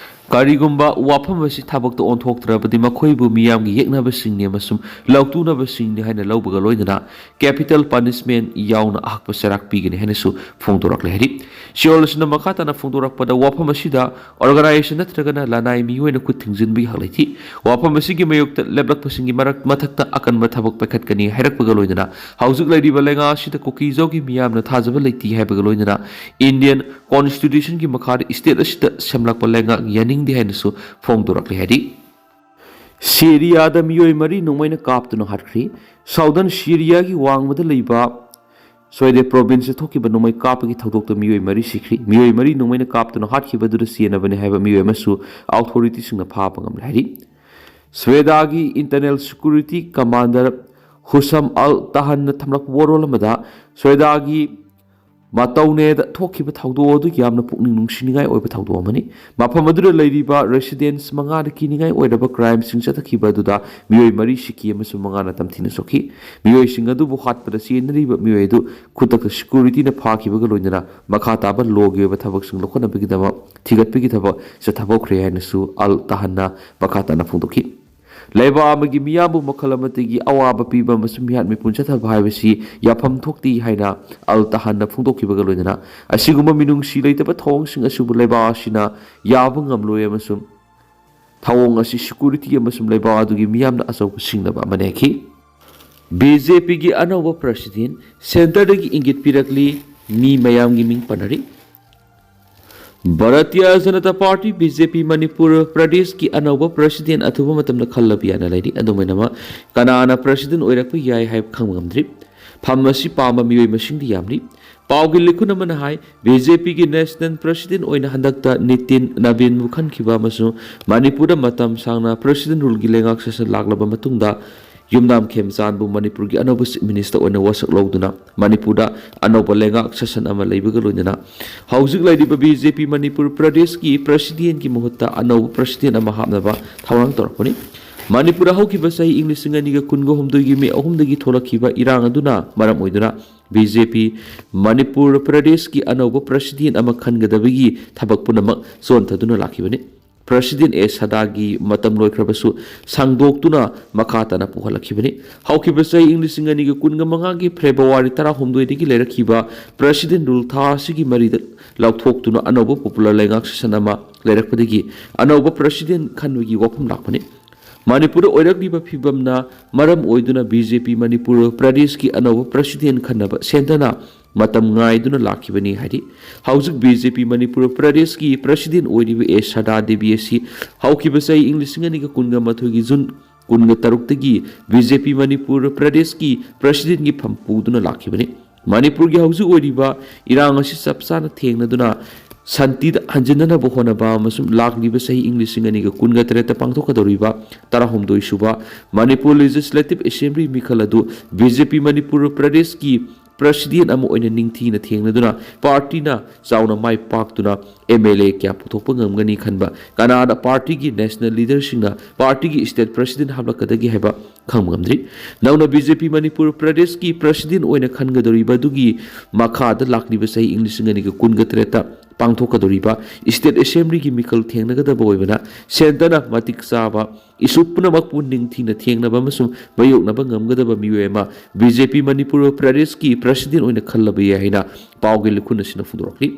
ꯀꯔꯤꯒꯨꯝꯕ ꯋꯥꯐꯝ ꯑꯁꯤ ꯊꯕꯛꯇ ꯑꯣꯟꯊꯣꯛꯇ꯭ꯔꯕꯗꯤ ꯃꯈꯣꯏꯕꯨ ꯃꯤꯌꯥꯝꯒꯤ ꯌꯦꯛꯅꯕꯁꯤꯡꯅꯤ ꯑꯃꯁꯨꯡ ꯂꯧꯇꯨꯅꯕꯁꯤꯡꯅꯤ ꯍꯥꯏꯅ ꯂꯧꯕꯒ ꯂꯣꯏꯅꯅ ꯀꯦꯄꯤꯇꯦꯜ ꯄꯅꯤꯁꯃꯦꯟ ꯌꯥꯎꯅ ꯑꯍꯛꯄ ꯆꯩꯔꯥꯛ ꯄꯤꯒꯅꯤ ꯍꯥꯏꯅꯁꯨ ꯐꯣꯡꯗꯣꯔꯛꯂꯦ ꯍꯥꯏꯔꯤ꯫ ꯁꯤꯑꯣꯜ ꯑꯁꯤꯅ ꯃꯈꯥ ꯇꯥꯅ ꯐꯣꯡꯗꯣꯔꯛꯄꯗ ꯋꯥꯐꯝ ꯑꯁꯤꯗ ꯑꯣꯔꯒꯅꯥꯏꯖꯦꯁꯟ ꯅꯠꯇ꯭ꯔꯒꯅ ꯂꯅꯥꯏ ꯃꯤꯑꯣꯏꯅ ꯈꯨꯠ ꯊꯤꯡꯖꯤꯟꯕꯒꯤ ꯍꯛ ꯂꯩꯇꯦ꯫ ꯋꯥꯐꯝ ꯑꯁꯤꯒꯤ ꯃꯥꯌꯣꯛꯇ ꯂꯦꯞꯂꯛꯄꯁꯤꯡꯒꯤ ꯃꯔꯛ ꯃꯊꯛꯇ ꯑꯀꯟꯕ ꯊꯕꯛ ꯄꯥꯏꯈꯠꯀꯅꯤ ꯍꯥꯏꯔꯛꯄꯒ ꯂꯣꯏꯅꯅ ꯍꯧꯖꯤꯛ ꯂꯩꯔꯤꯕ ꯂꯩꯉꯥꯛ ꯑꯁꯤꯗ ꯀꯨꯀꯤꯖꯧꯒꯤ ꯃꯤꯌꯥꯝꯅ ꯊꯥꯖꯕ ꯂꯩꯇꯦ ꯍꯥꯏꯕꯒ ꯂꯣꯏꯅꯅ ꯏꯟꯗꯤꯌꯟ ꯀꯣꯟꯁꯇꯤꯇ꯭ꯌꯨꯁꯟꯒꯤ ꯃꯈꯥꯗ ꯏꯁꯇꯦꯠ ꯑꯁꯤꯗ ꯁꯦꯝꯂꯛꯄ ꯂꯩꯉꯥꯛ ꯌꯥꯅꯤꯡꯗꯦ ꯍꯥꯏꯅꯁꯨ ꯐꯣꯡꯗꯣꯔꯛꯂꯦ ꯍꯥꯏꯔꯤ꯫ ꯁꯤꯔꯤꯌꯥꯗ ꯃꯤꯑꯣꯏ ꯃꯔꯤ ꯅꯣꯡꯃꯩꯅ ꯀꯥꯞꯇꯨꯅ ꯍꯥꯠꯈ꯭ꯔꯤ꯫ ꯁꯥꯎꯗꯔꯟ ꯁꯤꯔꯤꯌꯥꯒꯤ ꯋꯥꯡꯃꯗ ꯂꯩꯕ ꯁꯣꯏꯗꯦ ꯄ꯭ꯔꯣꯚꯤꯟꯁꯇ ꯊꯣꯛꯈꯤꯕ ꯅꯣꯡꯃꯩ ꯀꯥꯞꯄꯒꯤ ꯊꯧꯗꯣꯛꯇ ꯃꯤꯑꯣꯏ ꯃꯔꯤ ꯁꯤꯈ꯭ꯔꯤ꯫ ꯃꯤꯑꯣꯏ ꯃꯔꯤ ꯅꯣꯡꯃꯩꯅ ꯀꯥꯞꯇꯨꯅ ꯍꯥꯠꯈꯤꯕꯗꯨꯗ ꯆꯦꯟꯅꯕꯅꯤ ꯍꯥꯏꯕ ꯃꯤꯑꯣꯏ ꯑꯃꯁꯨ ꯑꯣꯊꯣꯔꯤꯇꯤꯁꯤꯡꯅ ꯐꯥꯕ ꯉꯝꯂꯦ ꯍꯥꯏꯔꯤ꯫ ꯁ꯭ꯋꯦꯗꯥꯒꯤ ꯏꯟꯇꯔꯅꯦꯜ ꯁꯦꯀ꯭ꯌꯨꯔꯤꯇꯤ ꯀꯃꯥꯟꯗꯔ ꯍꯨꯁꯝ ꯑꯜ ꯇꯍꯟꯅ ꯊꯝꯂꯛꯄ ꯋꯥꯔꯣꯜ ꯑꯃꯗ ꯁ꯭ꯋꯦꯗꯥꯒꯤ ꯃꯇꯧꯅꯦꯗ ꯊꯣꯛꯈꯤꯕ ꯊꯧꯗꯣꯛ ꯑꯗꯨ ꯌꯥꯝꯅ ꯄꯨꯛꯅꯤꯡ ꯅꯨꯡꯁꯤꯅꯤꯡꯉꯥꯏ ꯑꯣꯏꯕ ꯊꯧꯗꯣꯛ ꯑꯃꯅꯤ꯫ ꯃꯐꯝ ꯑꯗꯨꯗ ꯂꯩꯔꯤꯕ residents ꯃꯉꯥꯗ ꯀꯤꯅꯤꯡꯉꯥꯏ ꯑꯣꯏꯔꯕ crimeꯁꯤꯡ ꯆꯠꯊꯈꯤꯕ ꯑꯗꯨꯗ ꯃꯤꯑꯣꯏ ꯃꯔꯤ ꯁꯤꯈꯤ ꯑꯃꯁꯨꯡ ꯃꯉꯥꯅ ꯇꯝꯊꯤꯅ ꯁꯣꯛꯈꯤ꯫ ꯃꯤꯑꯣꯏꯁꯤꯡ ꯑꯗꯨꯕꯨ ꯍꯥꯠꯄꯗ ꯆꯦꯟꯅꯔꯤꯕ ꯃꯤꯑꯣꯏ ꯑꯗꯨ ꯈꯨꯗꯛꯇ securityꯅ ꯐꯥꯈꯤꯕꯒ ꯂꯣꯏꯅꯅ ꯃꯈꯥ ꯇꯥꯕ lawꯒꯤ ꯑꯣꯏꯕ ꯊꯕꯛꯁꯤꯡ ꯂꯧꯈꯠꯅꯕꯒꯤꯗꯃꯛ ꯊꯤꯒꯠꯄꯒꯤ ꯊꯕꯛ ꯆꯠꯊꯕ ꯍꯧꯈ꯭ꯔꯦ ꯍꯥꯏꯅꯁꯨ ꯑꯜ ꯇꯍꯥꯟꯅ ꯃꯈꯥ ꯇꯥꯅ ꯐꯣꯡꯗꯣꯛꯈꯤ꯫ ꯂꯩꯕꯥꯛ ꯑꯃꯒꯤ ꯃꯤꯌꯥꯝꯕꯨ ꯃꯈꯜ ꯑꯃꯠꯇꯒꯤ ꯑꯋꯥꯕ ꯄꯤꯕ ꯑꯃꯁꯨꯡ ꯃꯤꯍꯥꯠ ꯃꯤꯄꯨꯟ ꯆꯠꯊꯕ ꯍꯥꯏꯕꯁꯤ ꯌꯥꯐꯝ ꯊꯣꯛꯇꯦ ꯍꯥꯏꯅ ꯑꯜ ꯇꯍꯥꯟꯅ ꯐꯣꯡꯗꯣꯛꯈꯤꯕꯒ ꯂꯣꯏꯅꯅ ꯑꯁꯤꯒꯨꯝꯕ ꯃꯤꯅꯨꯡꯁꯤ ꯂꯩꯇꯕ ꯊꯧꯑꯣꯡꯁꯤꯡ ꯑꯁꯤꯕꯨ ꯂꯩꯕꯥꯛ ꯑꯁꯤꯅ ꯌꯥꯕ ꯉꯝꯂꯣꯏ ꯑꯃꯁꯨꯡ ꯊꯧꯑꯣꯡ ꯑꯁꯤ security ꯑꯃꯁꯨꯡ ꯂꯩꯕꯥꯛ ꯑꯗꯨꯒꯤ ꯃꯤꯌꯥꯝꯅ ꯑꯆꯧꯕ ꯁꯤꯡꯅꯕ ꯑꯃꯅꯤ ꯍꯥꯏꯈꯤ꯫ BJPꯒꯤ ꯑꯅꯧꯕ president centreꯗꯒꯤ ꯏꯪꯒꯤꯠ ꯄꯤꯔꯛꯂꯤ꯫ ꯃꯤ ꯃꯌꯥꯝꯒꯤ ꯃꯤꯡ ꯄꯟꯅꯔꯤ꯫ ꯚꯥꯔꯇꯤꯌ ꯖꯅꯇꯥ ꯄꯥꯔꯇꯤ, BJP, ꯃꯅꯤꯄꯨꯔ ꯄ꯭ꯔꯗꯦꯁꯀꯤ ꯑꯅꯧꯕ president ꯑꯊꯨꯕ ꯃꯇꯝꯗ ꯈꯜꯂꯕ ꯌꯥꯅ ꯂꯩꯔꯤ꯫ ꯑꯗꯨꯝ ꯑꯣꯏꯅꯃꯛ, ꯀꯅꯥꯅ president ꯑꯣꯏꯔꯛꯄ ꯌꯥꯏ ꯍꯥꯏꯕ ꯈꯪꯕ ꯉꯝꯗ꯭ꯔꯤ꯫ ꯐꯝ ꯑꯁꯤ ꯄꯥꯝꯕ ꯃꯤꯑꯣꯏ ꯃꯁꯤꯡꯗꯤ ꯌꯥꯝꯂꯤ꯫ ꯄꯥꯎꯒꯤ ꯂꯤꯈꯨꯟ ꯑꯃꯅ ꯍꯥꯏ, BJPꯒꯤ national president ꯑꯣꯏꯅ ꯍꯟꯗꯛꯇ ꯅꯤꯇꯤꯟ ꯅꯕꯤꯟꯕꯨ ꯈꯟꯈꯤꯕ ꯑꯃꯁꯨꯡ ꯃꯅꯤꯄꯨꯔꯗ ꯃꯇꯝ ꯁꯥꯡꯅ president ruleꯒꯤ ꯂꯩꯉꯥꯛ ꯁꯥꯁꯟ ꯂꯥꯛꯂꯕ ꯃꯇꯨꯡꯗ, ꯌꯨꯝꯅꯥꯝ ꯈꯦꯝꯆꯥꯟꯕꯨ ꯃꯅꯤꯄꯨꯔꯒꯤ ꯑꯅꯧꯕ chief minister ꯑꯣꯏꯅ ꯋꯥꯁꯛ ꯂꯧꯗꯨꯅ ꯃꯅꯤꯄꯨꯔꯗ ꯑꯅꯧꯕ ꯂꯩꯉꯥꯛ ꯁꯥꯁꯟ ꯑꯃ ꯂꯩꯕꯒ ꯂꯣꯏꯅꯅ ꯍꯧꯖꯤꯛ ꯂꯩꯔꯤꯕ BJP ꯃꯅꯤꯄꯨꯔ ꯄ꯭ꯔꯗꯦꯁꯀꯤ presidentꯀꯤ ꯃꯍꯨꯠꯇ ꯑꯅꯧꯕ president ꯑꯃ ꯍꯥꯞꯅꯕ ꯊꯧꯔꯥꯡ ꯇꯧꯔꯛꯄꯅꯤ꯫ ꯃꯅꯤꯄꯨꯔꯗ ꯍꯧꯈꯤꯕ ꯆꯍꯤ ꯏꯪ ꯂꯤꯁꯤꯡ ꯑꯅꯤꯒ ꯀꯨꯟꯒ ꯍꯨꯝꯗꯣꯏꯒꯤ ꯃꯦ ꯑꯍꯨꯝꯗꯒꯤ ꯊꯣꯛꯂꯛꯈꯤꯕ ꯏꯔꯥꯡ ꯑꯗꯨꯅ ꯃꯔꯝ ꯑꯣꯏꯗꯨꯅ BJP ꯃꯅꯤꯄꯨꯔ ꯄ꯭ꯔꯗꯦꯁꯀꯤ ꯑꯅꯧꯕ president ꯑꯃ ꯈꯟꯒꯗꯕꯒꯤ ꯊꯕꯛ ꯄꯨꯝꯅꯃꯛ ꯆꯣꯟꯊꯗꯨꯅ ꯂꯥꯛꯈꯤꯕꯅꯤ꯫ President ꯑꯦ ꯁꯗꯥꯒꯤ ꯃꯇꯝ ꯂꯣꯏꯈ꯭ꯔꯕꯁꯨ ꯁꯥꯡꯗꯣꯛꯇꯨꯅ ꯃꯈꯥ ꯇꯥꯅ ꯄꯨꯍꯜꯂꯛꯈꯤꯕꯅꯤ꯫ ꯍꯧꯈꯤꯕ ꯆꯍꯤ ꯏꯪ ꯂꯤꯁꯤꯡ ꯑꯅꯤꯒ ꯀꯨꯟꯒ ꯃꯉꯥꯒꯤ February ꯇꯔꯥꯍꯨꯝꯗꯣꯏꯗꯒꯤ ꯂꯩꯔꯛꯈꯤꯕ president rule ꯊꯥ ꯑꯁꯤꯒꯤ ꯃꯔꯤꯗ ꯂꯥꯎꯊꯣꯛꯇꯨꯅ ꯑꯅꯧꯕ popular ꯂꯩꯉꯥꯛ ꯁꯥꯁꯟ ꯑꯃ ꯂꯩꯔꯛꯄꯗꯒꯤ ꯑꯅꯧꯕ president ꯈꯟꯕꯒꯤ ꯋꯥꯐꯝ ꯂꯥꯛꯄꯅꯤ꯫ ꯃꯅꯤꯄꯨꯔꯗ ꯑꯣꯏꯔꯛꯂꯤꯕ ꯐꯤꯕꯝꯅ ꯃꯔꯝ ꯑꯣꯏꯗꯨꯅ BJP ꯃꯅꯤꯄꯨꯔ ꯄ꯭ꯔꯗꯦꯁꯀꯤ ꯑꯅꯧꯕ president ꯈꯟꯅꯕ centreꯅ ꯃꯇꯝ ꯉꯥꯏꯗꯨꯅ ꯂꯥꯛꯈꯤꯕꯅꯤ ꯍꯥꯏꯔꯤ꯫ ꯍꯧꯖꯤꯛ BJP ꯃꯅꯤꯄꯨꯔ ꯄ꯭ꯔꯗꯦꯁꯀꯤ president ꯑꯣꯏꯔꯤꯕ ꯑꯦ ꯁꯗꯥ ꯗꯦꯕꯤ ꯑꯁꯤ ꯍꯧꯈꯤꯕ ꯆꯍꯤ ꯏꯪ ꯂꯤꯁꯤꯡ ꯑꯅꯤꯒ ꯀꯨꯟꯒ ꯃꯥꯊꯣꯏꯒꯤ June ꯀꯨꯟꯒ ꯇꯔꯨꯛꯇꯒꯤ BJP ꯃꯅꯤꯄꯨꯔ ꯄ꯭ꯔꯗꯦꯁꯀꯤ presidentꯀꯤ ꯐꯝ ꯄꯨꯗꯨꯅ ꯂꯥꯛꯈꯤꯕꯅꯤ꯫ ꯃꯅꯤꯄꯨꯔꯒꯤ ꯍꯧꯖꯤꯛ ꯑꯣꯏꯔꯤꯕ ꯏꯔꯥꯡ ꯑꯁꯤ ꯆꯞ ꯆꯥꯅ ꯊꯦꯡꯅꯗꯨꯅ ꯁꯥꯟꯇꯤꯗ ꯍꯟꯖꯤꯟꯅꯅꯕ ꯍꯣꯠꯅꯕ ꯑꯃꯁꯨꯡ ꯂꯥꯛꯂꯤꯕ ꯆꯍꯤ ꯏꯪ ꯂꯤꯁꯤꯡ ꯑꯅꯤꯒ ꯀꯨꯟꯒ ꯇꯔꯦꯠꯇ ꯄꯥꯡꯊꯣꯛꯀꯗꯧꯔꯤꯕ ꯇꯔꯥꯍꯨꯝꯗꯣꯏ ꯁꯨꯕ ꯃꯅꯤꯄꯨꯔ Legislative Assembly ꯃꯤꯈꯜ ꯑꯗꯨ BJP ꯃꯅꯤꯄꯨꯔ ꯄ꯭ꯔꯗꯦꯁꯀꯤ ꯄ꯭ꯔꯁꯤꯗꯦꯟ ꯑꯃ ꯑꯣꯏꯅ ꯅꯤꯡꯊꯤꯅ ꯊꯦꯡꯅꯗꯨꯅ ꯄꯥꯔꯇꯤꯅ ꯆꯥꯎꯅ ꯃꯥꯏ ꯄꯥꯛꯇꯨꯅ ꯑꯦꯝ ꯑꯦꯜ ꯑꯦ ꯀꯌꯥ ꯄꯨꯊꯣꯛꯄ ꯉꯝꯒꯅꯤ ꯈꯟꯕ ꯀꯅꯥꯗ ꯄꯥꯔꯇꯤꯒꯤ ꯅꯦꯁꯅꯦꯜ ꯂꯤꯗꯔꯁꯤꯡꯅ ꯄꯥꯔꯇꯤꯒꯤ ꯁ꯭ꯇꯦꯠ ꯄ꯭ꯔꯁꯤꯗꯦꯟ ꯍꯥꯞꯂꯛꯀꯗꯒꯦ ꯍꯥꯏꯕ ꯈꯪꯕ ꯉꯝꯗ꯭ꯔꯤ꯫ ꯅꯧꯅ ꯕꯤ ꯖꯦ ꯄꯤ ꯃꯅꯤꯄꯨꯔ ꯄ꯭ꯔꯗꯦꯁꯀꯤ ꯄ꯭ꯔꯁꯤꯗꯦꯟ ꯑꯣꯏꯅ ꯈꯟꯒꯗꯧꯔꯤꯕ ꯑꯗꯨꯒꯤ ꯃꯈꯥꯗ ꯂꯥꯛꯂꯤꯕ ꯆꯍꯤ ꯏꯪ ꯂꯤꯁꯤꯡ ꯑꯅꯤꯒ ꯀꯨꯟꯒ ꯇꯔꯦꯠꯇ ꯄꯥꯡꯊꯣꯛꯀꯗꯧꯔꯤꯕ ꯁ꯭ꯇꯦꯠ ꯑꯦꯁꯦꯝꯕ꯭ꯂꯤꯒꯤ ꯃꯤꯈꯜ ꯊꯦꯡꯅꯒꯗꯕ ꯑꯣꯏꯕꯅ ꯁꯦꯟꯇꯔꯅ ꯃꯇꯤꯛ ꯆꯥꯕ ꯏꯁꯨ ꯄꯨꯝꯅꯃꯛꯄꯨ ꯅꯤꯡꯊꯤꯅ ꯊꯦꯡꯅꯕ ꯑꯃꯁꯨꯡ ꯃꯥꯌꯣꯛꯅꯕ ꯉꯝꯒꯗꯕ ꯃꯤꯑꯣꯏ ꯑꯃ ꯕꯤ ꯖꯦ ꯄꯤ ꯃꯅꯤꯄꯨꯔ ꯄ꯭ꯔꯗꯦꯁꯀꯤ ꯄ꯭ꯔꯁꯤꯗꯦꯟ ꯑꯣꯏꯅ ꯈꯜꯂꯕ ꯌꯥꯏ ꯍꯥꯏꯅ ꯄꯥꯎꯒꯤ ꯂꯤꯈꯨꯟ ꯑꯁꯤꯅ ꯐꯣꯡꯗꯣꯔꯛꯂꯤ꯫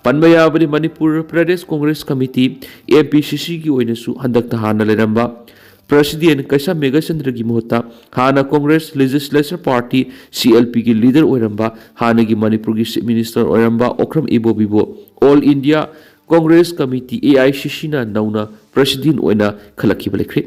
ꯄꯟꯕ ꯌꯥꯕꯗꯤ Manipur Pradesh Congress committee, M P ꯁꯤ ꯁꯤꯒꯤ ꯑꯣꯏꯅꯁꯨ ꯍꯟꯗꯛꯇ ꯍꯥꯟꯅ ꯂꯩꯔꯝꯕ ꯄ꯭ꯔꯁꯤꯗꯦꯟ ꯀꯩꯁꯥꯝ ꯃꯦꯘꯆꯟꯗ꯭ꯔꯒꯤ ꯃꯍꯨꯠꯇ ꯍꯥꯟꯅ Congress legislature party, C L ꯄꯤꯒꯤ ꯂꯤꯗꯔ ꯑꯣꯏꯔꯝꯕ ꯍꯥꯟꯅꯒꯤ ꯃꯅꯤꯄꯨꯔꯒꯤ ꯆꯤꯐ ꯃꯤꯅꯤꯁꯇꯔ ꯑꯣꯏꯔꯝꯕ ꯑꯣꯀ꯭ꯔꯝ ꯏꯕꯣꯕꯤꯕꯨ all India Congress committee, A I C ꯁꯤꯅ ꯅꯧꯅ ꯄ꯭ꯔꯁꯤꯗꯦꯟ ꯑꯣꯏꯅ ꯈꯜꯂꯛꯈꯤꯕ ꯂꯩꯈ꯭ꯔꯦ꯫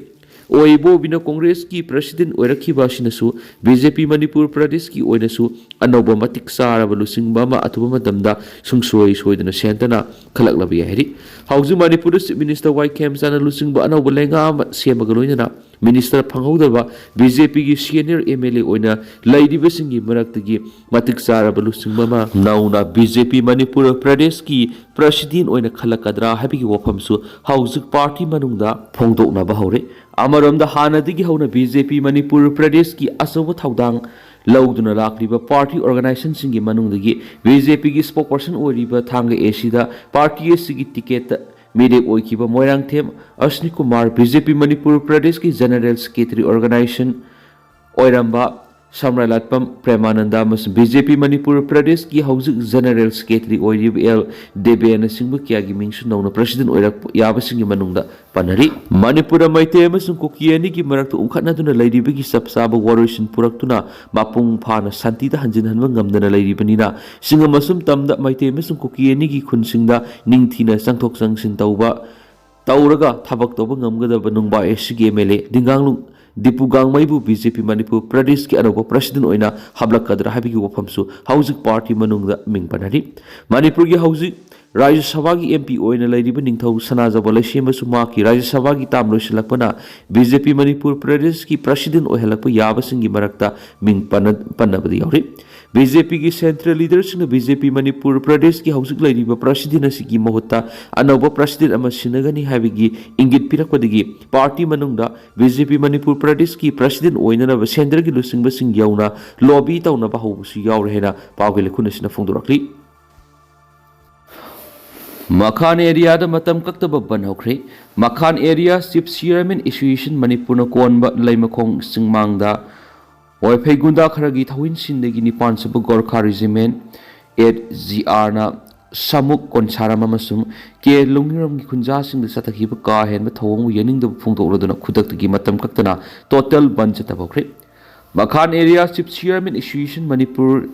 ꯑꯣ ꯏꯕꯣꯕꯤꯅ ꯀꯣꯡꯒ꯭ꯔꯦꯁꯀꯤ ꯄ꯭ꯔꯁꯤꯗꯦꯟ ꯑꯣꯏꯔꯛꯈꯤꯕ ꯑꯁꯤꯅꯁꯨ ꯕꯤ ꯖꯦ ꯄꯤ ꯃꯅꯤꯄꯨꯔ ꯄ꯭ꯔꯗꯦꯁꯀꯤ ꯑꯣꯏꯅꯁꯨ ꯑꯅꯧꯕ ꯃꯇꯤꯛ ꯆꯥꯔꯕ ꯂꯨꯆꯤꯡꯕ ꯑꯃ ꯑꯊꯨꯕ ꯃꯇꯝꯗ ꯁꯨꯡꯁꯣꯏ ꯁꯣꯏꯗꯅ ꯁꯦꯟꯇꯔꯅ ꯈꯜꯂꯛꯂꯕ ꯌꯥꯏ ꯍꯥꯏꯔꯤ꯫ ꯍꯧꯖꯤꯛ ꯃꯅꯤꯄꯨꯔꯗ ꯆꯤꯐ ꯃꯤꯅꯤꯁꯇꯔ ꯋꯥꯏ ꯈꯦꯝꯆꯥꯟꯅ ꯂꯨꯆꯤꯡꯕ ꯑꯅꯧꯕ ꯂꯩꯉꯥꯛ ꯑꯃ ꯁꯦꯝꯕꯒ ꯂꯣꯏꯅꯅ ꯃꯤꯅꯤꯁꯇꯔ ꯐꯪꯍꯧꯗꯕ ꯕꯤ ꯖꯦ ꯄꯤꯒꯤ ꯁꯤꯅꯤꯌꯔ ꯑꯦꯝ ꯑꯦꯜ ꯑꯦ ꯑꯣꯏꯅ ꯂꯩꯔꯤꯕꯁꯤꯡꯒꯤ ꯃꯔꯛꯇꯒꯤ ꯃꯇꯤꯛ ꯆꯥꯔꯕ ꯂꯨꯆꯤꯡꯕ ꯑꯃ ꯅꯧꯅ ꯕꯤ ꯖꯦ ꯄꯤ ꯃꯅꯤꯄꯨꯔ ꯄ꯭ꯔꯗꯦꯁꯀꯤ ꯄ꯭ꯔꯁꯤꯗꯦꯟ ꯑꯣꯏꯅ ꯈꯜꯂꯛꯀꯗ꯭ꯔꯥ ꯍꯥꯏꯕꯒꯤ ꯋꯥꯐꯝꯁꯨ ꯍꯧꯖꯤꯛ ꯄꯥꯔꯇꯤ ꯃꯅꯨꯡꯗ ꯐꯣꯡꯗꯣꯛꯅꯕ ꯍꯧꯔꯦ꯫ ꯑꯃꯔꯣꯝꯗ ꯍꯥꯟꯅꯗꯒꯤ ꯍꯧꯅ ꯕꯤ ꯖꯦ ꯄꯤ ꯃꯅꯤꯄꯨꯔ ꯄ꯭ꯔꯗꯦꯁꯀꯤ ꯑꯆꯧꯕ ꯊꯧꯗꯥꯡ ꯂꯧꯗꯨꯅ ꯂꯥꯛꯂꯤꯕ ꯄꯥꯔꯇꯤ ꯑꯣꯔꯒꯅꯥꯏꯖꯦꯁꯟꯁꯤꯡꯒꯤ ꯃꯅꯨꯡꯗꯒꯤ ꯕꯤ ꯖꯦ ꯄꯤꯒꯤ ꯁ꯭ꯄꯣꯛꯄꯔꯁꯟ ꯑꯣꯏꯔꯤꯕ ꯊꯥꯡꯒ ꯑꯦ ꯁꯤꯗ ꯄꯥꯔꯇꯤ ꯑꯁꯤꯒꯤ ꯇꯤꯀꯦꯠꯇ ꯃꯤꯔꯦꯞ ꯑꯣꯏꯈꯤꯕ Moirangthem ꯑꯁꯅꯤ Kumar B J P Manipur ꯄ꯭ꯔꯗꯦꯁꯀꯤ ꯖꯦꯅꯔꯦꯜ ꯁꯦꯀ꯭ꯔꯦꯇꯔꯤ ꯑꯣꯔꯒꯅꯥꯏꯖꯦꯁꯟ ꯑꯣꯏꯔꯝꯕ ꯁꯝꯔꯥꯏꯂꯥꯠꯄꯝ ꯄ꯭ꯔꯦꯃꯥꯅꯟꯗ ꯑꯃꯁꯨꯡ ꯕꯤ ꯖꯦ ꯄꯤ ꯃꯅꯤꯄꯨꯔ ꯄ꯭ꯔꯗꯦꯁꯀꯤ ꯍꯧꯖꯤꯛ ꯖꯦꯅꯔꯦꯜ ꯁꯦꯀ꯭ꯔꯦꯇꯔꯤ ꯑꯣꯏꯔꯤꯕ ꯑꯦꯜ ꯗꯦꯕꯦꯅꯆꯤꯡꯕ ꯀꯌꯥꯒꯤ ꯃꯤꯡꯁꯨ ꯅꯧꯅ ꯄ꯭ꯔꯁꯤꯗꯦꯟ ꯑꯣꯏꯔꯛꯄ ꯌꯥꯕꯁꯤꯡꯒꯤ ꯃꯅꯨꯡꯗ ꯄꯟꯅꯔꯤ꯫ ꯃꯅꯤꯄꯨꯔꯗ ꯃꯩꯇꯩ ꯑꯃꯁꯨꯡ ꯀꯨꯀꯤ ꯑꯅꯤꯒꯤ ꯃꯔꯛꯇ ꯎꯪꯈꯠꯅꯗꯨꯅ ꯂꯩꯔꯤꯕꯒꯤ ꯆꯞ ꯆꯥꯕ ꯋꯥꯔꯣꯏꯁꯤꯟ ꯄꯨꯔꯛꯇꯨꯅ ꯃꯄꯨꯡ ꯐꯥꯅ ꯁꯥꯟꯇꯤꯗ ꯍꯟꯖꯤꯟꯍꯟꯕ ꯉꯝꯗꯅ ꯂꯩꯔꯤꯕꯅꯤꯅ, ꯆꯤꯡꯉꯝ ꯑꯁꯨꯝ ꯇꯝꯗ ꯃꯩꯇꯩ ꯑꯃꯁꯨꯡ ꯀꯨꯀꯤ ꯑꯅꯤꯒꯤ ꯈꯨꯟꯁꯤꯡꯗ ꯅꯤꯡꯊꯤꯅ ꯆꯪꯊꯣꯛ ꯆꯪꯁꯤꯟ ꯇꯧꯕ, ꯇꯧꯔꯒ ꯊꯕꯛ ꯇꯧꯕ ꯉꯝꯒꯗꯕ ꯅꯨꯡꯕꯥ ꯑꯦꯁ ꯁꯤꯒꯤ ꯑꯦꯝ ꯑꯦꯜ ꯑꯦ ꯗꯤꯡꯒꯥꯡꯂꯨ ꯗꯤꯄꯨ ꯒꯥꯡꯃꯩꯕꯨ ꯕꯤ ꯖꯦ ꯄꯤ ꯃꯅꯤꯄꯨꯔ ꯄ꯭ꯔꯗꯦꯁꯀꯤ ꯑꯅꯧꯕ ꯄ꯭ꯔꯁꯤꯗꯦꯟ ꯑꯣꯏꯅ ꯍꯥꯞꯂꯛꯀꯗ꯭ꯔꯥ ꯍꯥꯏꯕꯒꯤ ꯋꯥꯐꯝꯁꯨ ꯍꯧꯖꯤꯛ ꯄꯥꯔꯇꯤ ꯃꯅꯨꯡꯗ ꯃꯤꯡ ꯄꯟꯅꯔꯤ꯫ ꯃꯅꯤꯄꯨꯔꯒꯤ ꯍꯧꯖꯤꯛ ꯔꯥꯖ꯭ꯌ ꯁꯚꯥꯒꯤ ꯑꯦꯝ ꯄꯤ ꯑꯣꯏꯅ ꯂꯩꯔꯤꯕ ꯅꯤꯡꯊꯧ ꯁꯅꯥꯖꯥꯎꯕ ꯂꯩꯁꯦꯝꯕꯁꯨ ꯃꯍꯥꯛꯀꯤ ꯔꯥꯖ꯭ꯌ ꯁꯚꯥꯒꯤ ꯇꯥꯝ ꯂꯣꯏꯁꯤꯜꯂꯛꯄꯅ ꯕꯤ ꯖꯦ ꯄꯤ ꯃꯅꯤꯄꯨꯔ ꯄ꯭ꯔꯗꯦꯁꯀꯤ ꯄ꯭ꯔꯁꯤꯗꯦꯟ ꯑꯣꯏꯍꯜꯂꯛꯄ ꯌꯥꯕꯁꯤꯡꯒꯤ ꯃꯔꯛꯇ ꯃꯤꯡ ꯄꯟꯅ-, ꯄꯟꯅꯕꯗ ꯌꯥꯎꯔꯤ꯫ ꯕꯤ ꯖꯦ ꯄꯤꯒꯤ central leaderꯁꯤꯡꯅ B J P Manipur ꯄ꯭ꯔꯗꯦꯁꯀꯤ ꯍꯧꯖꯤꯛ ꯂꯩꯔꯤꯕ president ꯑꯁꯤꯒꯤ ꯃꯍꯨꯠꯇ ꯑꯅꯧꯕ president ꯑꯃ ꯁꯤꯟꯅꯒꯅꯤ ꯍꯥꯏꯕꯒꯤ ꯏꯪꯒꯤꯠ ꯄꯤꯔꯛꯄꯗꯒꯤ party ꯃꯅꯨꯡꯗ ꯕꯤ ꯖꯦ ꯄꯤ ꯃꯅꯤꯄꯨꯔ ꯄ꯭ꯔꯗꯦꯁꯀꯤ president ꯑꯣꯏꯅꯅꯕ centreꯒꯤ ꯂꯨꯆꯤꯡꯕꯁꯤꯡ ꯌꯧꯅ lobby ꯇꯧꯅꯕ ꯍꯧꯕꯁꯨ ꯌꯥꯎꯔꯦ ꯍꯥꯏꯅ ꯄꯥꯎꯒꯤ ꯂꯩꯈꯨꯟ ꯑꯁꯤꯅ ꯐꯣꯡꯗꯣꯔꯛꯂꯤ꯫ ꯃꯈꯥꯟ areaꯗ ꯃꯇꯝ ꯀꯛꯇꯕ ꯕꯟ ꯍꯧꯈ꯭ꯔꯦ꯫ ꯃꯈꯥꯟ area Chief Chairman Association ꯃꯅꯤꯄꯨꯔꯅ ꯀꯣꯟꯕ ꯂꯩꯃꯈꯣꯡ ꯆꯤꯡꯃꯥꯡꯗ ꯋꯥꯏꯐꯩ ꯒꯨꯟꯗꯥ ꯈꯔꯒꯤ ꯊꯧꯍꯤꯟꯁꯤꯟꯗꯒꯤ ꯅꯤꯄꯥꯟ ꯁꯨꯕ Gorkha Regiment eight G Rꯅ ꯁꯥꯃꯨꯛ ꯀꯣꯟꯁꯥꯔꯝ ꯑꯃꯁꯨꯡ ꯀꯦ ꯂꯣꯡꯉꯤꯔꯝꯒꯤ ꯈꯨꯟꯖꯥꯁꯤꯡꯗ ꯆꯠꯊꯈꯤꯕ ꯀꯥ ꯍꯦꯟꯕ ꯊꯧꯑꯣꯡꯕꯨ ꯌꯥꯅꯤꯡꯗꯕ ꯐꯣꯡꯗꯣꯛꯂꯗꯨꯅ ꯈꯨꯗꯛꯇꯒꯤ ꯃꯇꯝ ꯀꯛꯇꯅ total ꯕꯟ ꯆꯠꯊꯕ ꯍꯧꯈ꯭ꯔꯦ꯫ ꯃꯈꯥꯟ area Chief Chairman Association Manipur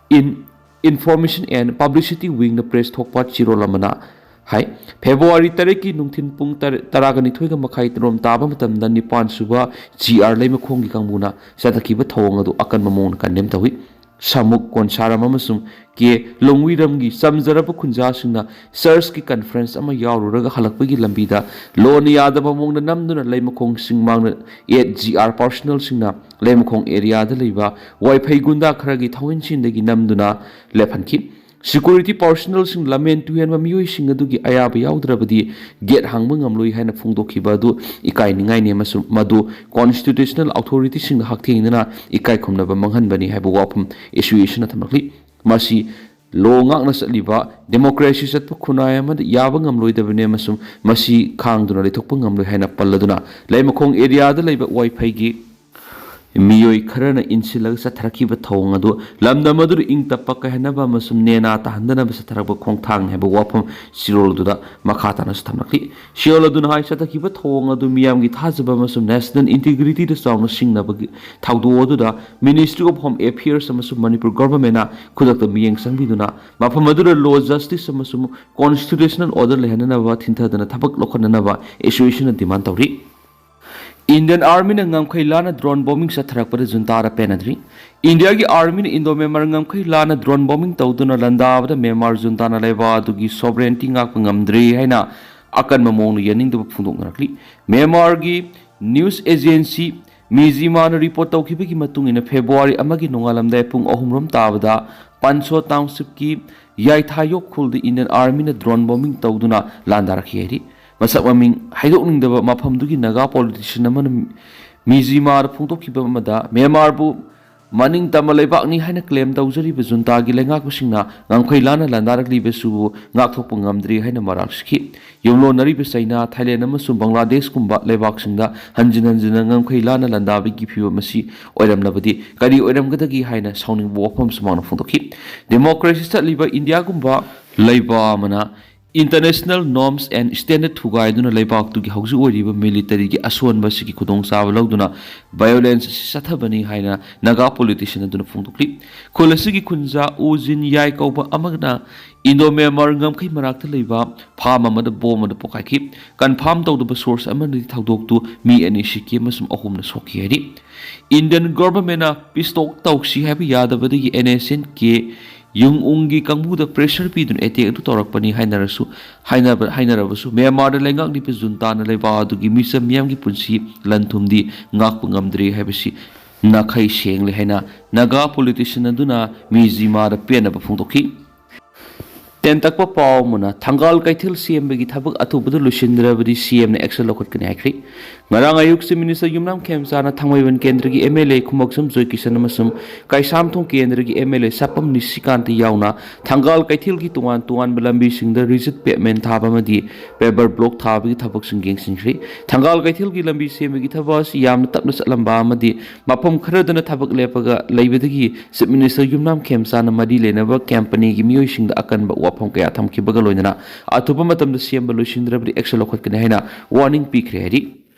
in Information and Publicity Wingꯅ press ꯊꯣꯛꯄ ꯆꯤꯔꯣꯜ ꯑꯃꯅ ꯍꯥꯏ, ꯐꯦꯕ꯭ꯔꯨꯋꯥꯔꯤ ꯇꯔꯦꯠꯀꯤ ꯅꯨꯡꯊꯤꯜ ꯄꯨꯡ ꯇꯔꯥꯒ ꯅꯤꯊꯣꯏꯒ ꯃꯈꯥꯏ ꯔꯣꯝ ꯇꯥꯕ ꯃꯇꯝꯗ ꯅꯤꯄꯥꯟ ꯁꯨꯕ G R ꯂꯩꯃꯈꯣꯡꯒꯤ ꯀꯥꯡꯕꯨꯅ ꯆꯠꯊꯈꯤꯕ ꯊꯧꯑꯣꯡ ꯑꯗꯨ ꯑꯀꯟꯕ ꯃꯑꯣꯡꯗ condemn ꯇꯧꯏ꯫ ꯁꯥꯃꯨꯛ ꯀꯣꯟꯁꯥꯔꯝ ꯑꯃꯁꯨꯡ ꯀꯦ ꯂꯣꯡꯋꯤꯔꯝꯒꯤ ꯆꯝꯖꯔꯕ ꯈꯨꯟꯖꯥꯁꯤꯡꯅ churchꯀꯤ conference ꯑꯃ ꯌꯥꯎꯔꯨꯔꯒ ꯍꯜꯂꯛꯄꯒꯤ ꯂꯝꯕꯤꯗ ꯂꯣꯟꯅ ꯌꯥꯗꯕ ꯃꯑꯣꯡꯗ ꯅꯝꯗꯨꯅ ꯂꯩꯃꯈꯣꯡ ꯆꯤꯡꯃꯥꯡꯗ eight G R personnelꯁꯤꯡꯅ ꯂꯩꯃꯈꯣꯡ areaꯗ ꯂꯩꯕ ꯋꯥꯏꯐꯩ ꯒꯨꯟꯗꯥ ꯈꯔꯒꯤ ꯊꯧꯍꯤꯟꯁꯤꯟꯗꯒꯤ ꯅꯝꯗꯨꯅ ꯂꯦꯞꯍꯟꯈꯤ꯫ Security personnelꯁꯤꯡ ꯂꯝꯍꯦꯟ ꯇꯨꯍꯦꯟꯕ ꯃꯤꯑꯣꯏꯁꯤꯡ ꯑꯗꯨꯒꯤ ꯑꯌꯥꯕ ꯌꯥꯎꯗ꯭ꯔꯕꯗꯤ gate ꯍꯥꯡꯕ ꯉꯝꯂꯣꯏ ꯍꯥꯏꯅ ꯐꯣꯡꯗꯣꯛꯈꯤꯕ ꯑꯗꯨ ꯏꯀꯥꯏꯅꯤꯡꯉꯥꯏꯅꯤ ꯑꯃꯁꯨꯡ ꯃꯗꯨ constitutional authorityꯁꯤꯡꯅ ꯍꯛꯊꯦꯡꯅꯗꯨꯅ ꯏꯀꯥꯏ ꯈꯨꯝꯅꯕ ꯃꯥꯡꯍꯟꯕꯅꯤ ꯍꯥꯏꯕ ꯋꯥꯐꯝ associationꯅ ꯊꯝꯂꯛꯂꯤ꯫ ꯃꯁꯤ law ꯉꯥꯛꯅ ꯆꯠꯂꯤꯕ democracy ꯆꯠꯄ ꯈꯨꯟꯅꯥꯏ ꯑꯃꯗ ꯌꯥꯕ ꯉꯝꯂꯣꯏꯗꯕꯅꯤ ꯑꯃꯁꯨꯡ ꯃꯁꯤ ꯈꯥꯡꯗꯨꯅ ꯂꯩꯊꯣꯛꯄ ꯉꯝꯂꯣꯏ ꯍꯥꯏꯅ ꯄꯜꯂꯗꯨꯅ ꯂꯩꯃꯈꯣꯡ areaꯗ ꯂꯩꯕ ꯋꯥꯏꯐꯩꯒꯤ ꯃꯤꯑꯣꯏ ꯈꯔꯅ ꯏꯟꯁꯤꯜꯂꯒ ꯆꯠꯊꯔꯛꯈꯤꯕ ꯊꯧꯑꯣꯡ ꯑꯗꯨ ꯂꯝꯗꯝ ꯑꯗꯨꯗ ꯏꯪ ꯇꯞꯄ ꯀꯥꯏꯍꯟꯅꯕ ꯑꯃꯁꯨꯡ ꯅꯦꯅꯥ ꯇꯥꯍꯟꯗꯅꯕ ꯆꯠꯊꯔꯛꯄ ꯈꯣꯡꯊꯥꯡꯅꯤ ꯍꯥꯏꯕ ꯋꯥꯐꯝ ꯆꯤꯔꯣꯜ ꯑꯗꯨꯗ ꯃꯈꯥ ꯇꯥꯅꯁꯨ ꯊꯝꯂꯛꯂꯤ꯫ ꯆꯤꯔꯣꯜ ꯑꯗꯨꯅ ꯍꯥꯏ, ꯆꯠꯊꯈꯤꯕ ꯊꯧꯑꯣꯡ ꯑꯗꯨ ꯃꯤꯌꯥꯝꯒꯤ ꯊꯥꯖꯕ ꯑꯃꯁꯨꯡ national integrityꯗ ꯆꯥꯎꯅ ꯁꯤꯡꯅꯕꯒꯤ ꯊꯧꯗꯣꯛ ꯑꯗꯨꯗ Ministry of Home Affairs ꯑꯃꯁꯨꯡ ꯃꯅꯤꯄꯨꯔ governmentꯅ ꯈꯨꯗꯛꯇ ꯃꯤꯠꯌꯦꯡ ꯆꯪꯕꯤꯗꯨꯅ ꯃꯐꯝ ꯑꯗꯨꯗ law, justice ꯑꯃꯁꯨꯡ constitutional order ꯂꯩꯍꯟꯅꯅꯕ ꯊꯤꯡꯊꯗꯅ ꯊꯕꯛ ꯂꯧꯈꯠꯅꯅꯕ associationꯅ demand ꯇꯧꯔꯤ꯫ Indian Armyꯅ ꯉꯝꯈꯩ ꯂꯥꯟꯅ drone bombing ꯆꯠꯊꯔꯛꯄꯗ ꯖꯨꯟꯇꯥꯗ ꯄꯦꯟꯅꯗ꯭ꯔꯤ꯫ ꯏꯟꯗꯤꯌꯥꯒꯤ Armyꯅ Indo Myanmar ꯉꯝꯈꯩ ꯂꯥꯟꯅ drone bombing ꯇꯧꯗꯨꯅ ꯂꯥꯟꯗꯥꯕꯗ ꯃ꯭ꯌꯥꯟꯃꯥꯔ ꯖꯨꯟꯇꯥꯅ ꯂꯩꯕꯥꯛ ꯑꯗꯨꯒꯤ sovereignty ꯉꯥꯛꯄ ꯉꯝꯗ꯭ꯔꯤ ꯍꯥꯏꯅ ꯑꯀꯟꯕ ꯃꯑꯣꯡꯗ ꯌꯥꯅꯤꯡꯗꯕ ꯐꯣꯡꯗꯣꯛꯅꯔꯛꯂꯤ꯫ ꯃ꯭ꯌꯥꯟꯃꯥꯔꯒꯤ news agency ꯃꯤꯖꯤꯃꯥꯅ ꯔꯤꯄꯣꯔꯠ ꯇꯧꯈꯤꯕꯒꯤ ꯃꯇꯨꯡ ꯏꯟꯅ, ꯐꯦꯕ꯭ꯔꯨꯋꯥꯔꯤ ꯑꯃꯒꯤ ꯅꯣꯡꯉꯥꯜꯂꯝꯗꯥꯏ ꯄꯨꯡ ꯑꯍꯨꯝ ꯔꯣꯝ ꯇꯥꯕꯗ ꯄꯟꯁꯣ ꯇꯥꯎꯟꯁꯤꯞꯀꯤ ꯌꯥꯏꯊꯥꯌꯣꯛ ꯈꯨꯜꯗ ꯏꯟꯗꯤꯌꯟ ꯑꯥꯔꯃꯤꯅ ꯗ꯭ꯔꯣꯟ ꯕꯣꯝꯕꯤꯡ ꯇꯧꯗꯨꯅ ꯂꯥꯟꯗꯥꯔꯛꯈꯤ ꯍꯥꯏꯔꯤ꯫ ꯃꯁꯛ ꯃꯃꯤꯡ ꯍꯥꯏꯗꯣꯛꯅꯤꯡꯗꯕ ꯃꯐꯝꯗꯨꯒꯤ ꯅꯥꯒꯥ ꯄꯣꯂꯤꯇꯤꯁꯤꯌꯟ ꯑꯃꯅ ꯃꯤꯖꯤꯃꯥꯗ ꯐꯣꯡꯗꯣꯛꯈꯤꯕ ꯑꯃꯗ, ꯃ꯭ꯌꯥꯟꯃꯥꯔꯕꯨ ꯃꯅꯤꯡ ꯇꯝꯕ ꯂꯩꯕꯥꯛꯅꯤ ꯍꯥꯏꯅ ꯀ꯭ꯂꯦꯝ ꯇꯧꯖꯔꯤꯕ ꯖꯨꯟꯇꯥꯒꯤ ꯂꯩꯉꯥꯛꯄꯁꯤꯡꯅ ꯉꯝꯈꯩ ꯂꯥꯟꯅ ꯂꯥꯟꯗꯥꯔꯛꯂꯤꯕꯁꯨ ꯉꯥꯛꯊꯣꯛꯄ ꯉꯝꯗ꯭ꯔꯤ ꯍꯥꯏꯅ ꯃꯔꯥꯜ ꯁꯤꯈꯤ꯫ ꯌꯨꯝꯂꯣꯟꯅꯔꯤꯕ ꯆꯩꯅꯥ, ꯊꯥꯏꯂꯦꯟ ꯑꯃꯁꯨꯡ ꯕꯪꯒ꯭ꯂꯥꯗꯦꯁꯀꯨꯝꯕ ꯂꯩꯕꯥꯛꯁꯤꯡꯗ ꯍꯟꯖꯤꯟ ꯍꯟꯖꯤꯟꯅ ꯉꯝꯈꯩ ꯂꯥꯟꯅ ꯂꯥꯟꯗꯥꯕꯒꯤ ꯐꯤꯚꯝ ꯑꯁꯤ ꯑꯣꯏꯔꯝꯂꯕꯗꯤ ꯀꯔꯤ ꯑꯣꯏꯔꯝꯒꯗꯒꯦ ꯍꯥꯏꯅ ꯁꯥꯎꯅꯤꯡꯕ ꯋꯥꯐꯝꯁꯨ ꯃꯥꯅ ꯐꯣꯡꯗꯣꯛꯈꯤ꯫ ꯗꯦꯃꯣꯀ꯭ꯔꯦꯁꯤ ꯆꯠꯂꯤꯕ ꯏꯟꯗꯤꯌꯥꯒꯨꯝꯕ ꯂꯩꯕꯥꯛ ꯑꯃꯅ international norms and standard ꯊꯨꯒꯥꯏꯗꯨꯅ ꯂꯩꯕꯥꯛꯇꯨꯒꯤ ꯍꯧꯖꯤꯛ ꯑꯣꯏꯔꯤꯕ ꯃꯤꯂꯤꯇꯔꯤꯒꯤ ꯑꯁꯣꯟꯕ ꯑꯁꯤꯒꯤ ꯈꯨꯗꯣꯡꯆꯥꯕ ꯂꯧꯗꯨꯅ violence ꯑꯁꯤ ꯆꯠꯊꯕꯅꯤ ꯍꯥꯏꯅ ꯅꯥꯒꯥ ꯄꯣꯂꯤꯇꯤꯁꯤꯌꯟ ꯑꯗꯨꯅ ꯐꯣꯡꯗꯣꯛꯂꯤ꯫ ꯈꯨꯜ ꯑꯁꯤꯒꯤ ꯈꯨꯟꯖꯥ ꯎ ꯖꯤꯟ ꯌꯥꯏ ꯀꯧꯕ ꯑꯃꯅ ꯏꯟꯗꯣ ꯃ꯭ꯌꯥꯟꯃꯥꯔ ꯉꯝꯈꯩ ꯃꯅꯥꯛꯇ ꯂꯩꯕ ꯐꯥꯔꯝ ꯑꯃꯗ ꯕꯣꯝ ꯑꯗꯨ ꯄꯣꯈꯥꯏꯈꯤ꯫ ꯀꯟꯐꯥꯔꯝ ꯇꯧꯗꯕ ꯁꯣꯔꯁ ꯑꯃꯅꯗꯤ ꯊꯧꯗꯣꯛꯇꯨ ꯃꯤ ꯑꯅꯤ ꯁꯤꯈꯤ ꯑꯃꯁꯨꯡ ꯑꯍꯨꯝꯅ ꯁꯣꯛꯈꯤ ꯍꯥꯏꯔꯤ꯫ ꯏꯟꯗꯤꯌꯟ ꯒꯣꯚꯔꯟꯃꯦꯟꯅ ꯄꯤꯁ ꯇꯣꯛ ꯇꯧꯁꯤ ꯍꯥꯏꯕ ꯌꯥꯗꯕꯗꯒꯤ N S N K Yung ꯎꯡꯒꯤ ꯀꯥꯡꯕꯨꯗ ꯄ꯭ꯔꯦꯁꯔ ꯄꯤꯗꯨꯅ ꯑꯦꯇꯦꯛ ꯑꯗꯨ ꯇꯧꯔꯛꯄꯅꯤ ꯍꯥꯏꯅꯔꯁꯨ, ꯍꯥꯏꯅꯕ-, ꯍꯥꯏꯅꯔꯕꯁꯨ ꯃ꯭ꯌꯥꯟꯃꯥꯔꯗ ꯂꯩꯉꯥꯛꯂꯤꯕ ꯖꯨꯟꯇꯥꯅ ꯂꯩꯕꯥꯛ ꯑꯗꯨꯒꯤ ꯃꯤꯆꯝ ꯃꯤꯌꯥꯝꯒꯤ ꯄꯨꯟꯁꯤ ꯂꯟ ꯊꯨꯝꯗꯤ ꯉꯥꯛꯄ ꯉꯝꯗ꯭ꯔꯤ ꯍꯥꯏꯕꯁꯤ ꯅꯥꯈꯩ ꯁꯦꯡꯂꯦ ꯍꯥꯏꯅ ꯅꯥꯒꯥ ꯄꯣꯂꯤꯇꯤꯁꯤꯌꯟ ꯑꯗꯨꯅ ꯃꯤꯖꯤꯃꯥꯗ ꯄꯦꯟꯅꯕ ꯐꯣꯡꯗꯣꯛꯈꯤ꯫ ꯇꯦꯟꯇꯛꯄ ꯄꯥꯎ ꯑꯃꯅ, ꯊꯪꯒꯥꯜ ꯀꯩꯊꯦꯜ ꯁꯦꯝꯕꯒꯤ ꯊꯕꯛ ꯑꯊꯨꯕꯗ ꯂꯣꯏꯁꯤꯟꯗ꯭ꯔꯕꯗꯤ ꯁꯤ ꯑꯦꯝꯅ ꯑꯦꯛꯁꯟ ꯂꯧꯈꯠꯀꯅꯤ ꯍꯥꯏꯈ꯭ꯔꯤ꯫ ꯉꯔꯥꯡ ꯑꯌꯨꯛ ꯆꯤꯐ ꯃꯤꯅꯤꯁꯇꯔ ꯌꯨꯝꯅꯥꯝ ꯈꯦꯝꯆꯥꯅ ꯊꯥꯡꯃꯩꯕꯟ ꯀꯦꯟꯗ꯭ꯔꯒꯤ ꯑꯦꯝ ꯑꯦꯜ ꯑꯦ ꯈꯨꯃꯛꯁꯝ ꯖꯣꯏꯀꯤꯁꯟ ꯑꯃꯁꯨꯡ ꯀꯩꯁꯥꯝꯊꯣꯡ ꯀꯦꯟꯗ꯭ꯔꯒꯤ ꯑꯦꯝ ꯑꯦꯜ ꯑꯦ ꯁꯥꯄꯝ ꯅꯤꯁꯤꯀꯥꯟꯇ ꯌꯥꯎꯅ ꯊꯪꯒꯥꯜ ꯀꯩꯊꯦꯜꯒꯤ ꯇꯣꯉꯥꯟ ꯇꯣꯉꯥꯟꯕ ꯂꯝꯕꯤꯁꯤꯡꯗ ꯔꯤꯖꯤꯠ ꯄꯦꯚꯃꯦꯟ ꯊꯥꯕ ꯑꯃꯗꯤ ꯄꯦꯚꯔ ꯕ꯭ꯂꯣꯛ ꯊꯥꯕꯒꯤ ꯊꯕꯛꯁꯤꯡ ꯌꯦꯡꯁꯤꯟꯈ꯭ꯔꯤ꯫ ꯊꯪꯒꯥꯜ ꯀꯩꯊꯦꯜꯒꯤ ꯂꯝꯕꯤ ꯁꯦꯝꯕꯒꯤ ꯊꯕꯛ ꯑꯁꯤ ꯌꯥꯝꯅ ꯇꯞꯅ ꯆꯠꯂꯝꯕ ꯑꯃꯗꯤ ꯃꯐꯝ ꯈꯔꯗꯅ ꯊꯕꯛ ꯂꯦꯞꯄꯒ ꯂꯩꯕꯗꯒꯤ ꯆꯤꯐ ꯃꯤꯅꯤꯁꯇꯔ ꯌꯨꯝꯅꯥꯝ ꯈꯦꯝꯆꯥꯅ ꯃꯔꯤ ꯂꯩꯅꯕ ꯀꯝꯄꯅꯤꯒꯤ ꯃꯤꯑꯣꯏꯁꯤꯡꯗ ꯑꯀꯟꯕ ꯋꯥꯐꯝ ꯀꯌꯥ ꯊꯝꯈꯤꯕꯒ ꯂꯣꯏꯅꯅ ꯑꯊꯨꯕ ꯃꯇꯝꯗ ꯁꯦꯝꯕ ꯂꯣꯏꯁꯤꯟꯗ꯭ꯔꯕꯗꯤ ꯑꯦꯛꯁꯟ ꯂꯧꯈꯠꯀꯅꯤ ꯍꯥꯏꯅ ꯋꯥꯔꯅꯤꯡ ꯄꯤꯈ꯭ꯔꯦ ꯍꯥꯏꯔꯤ꯫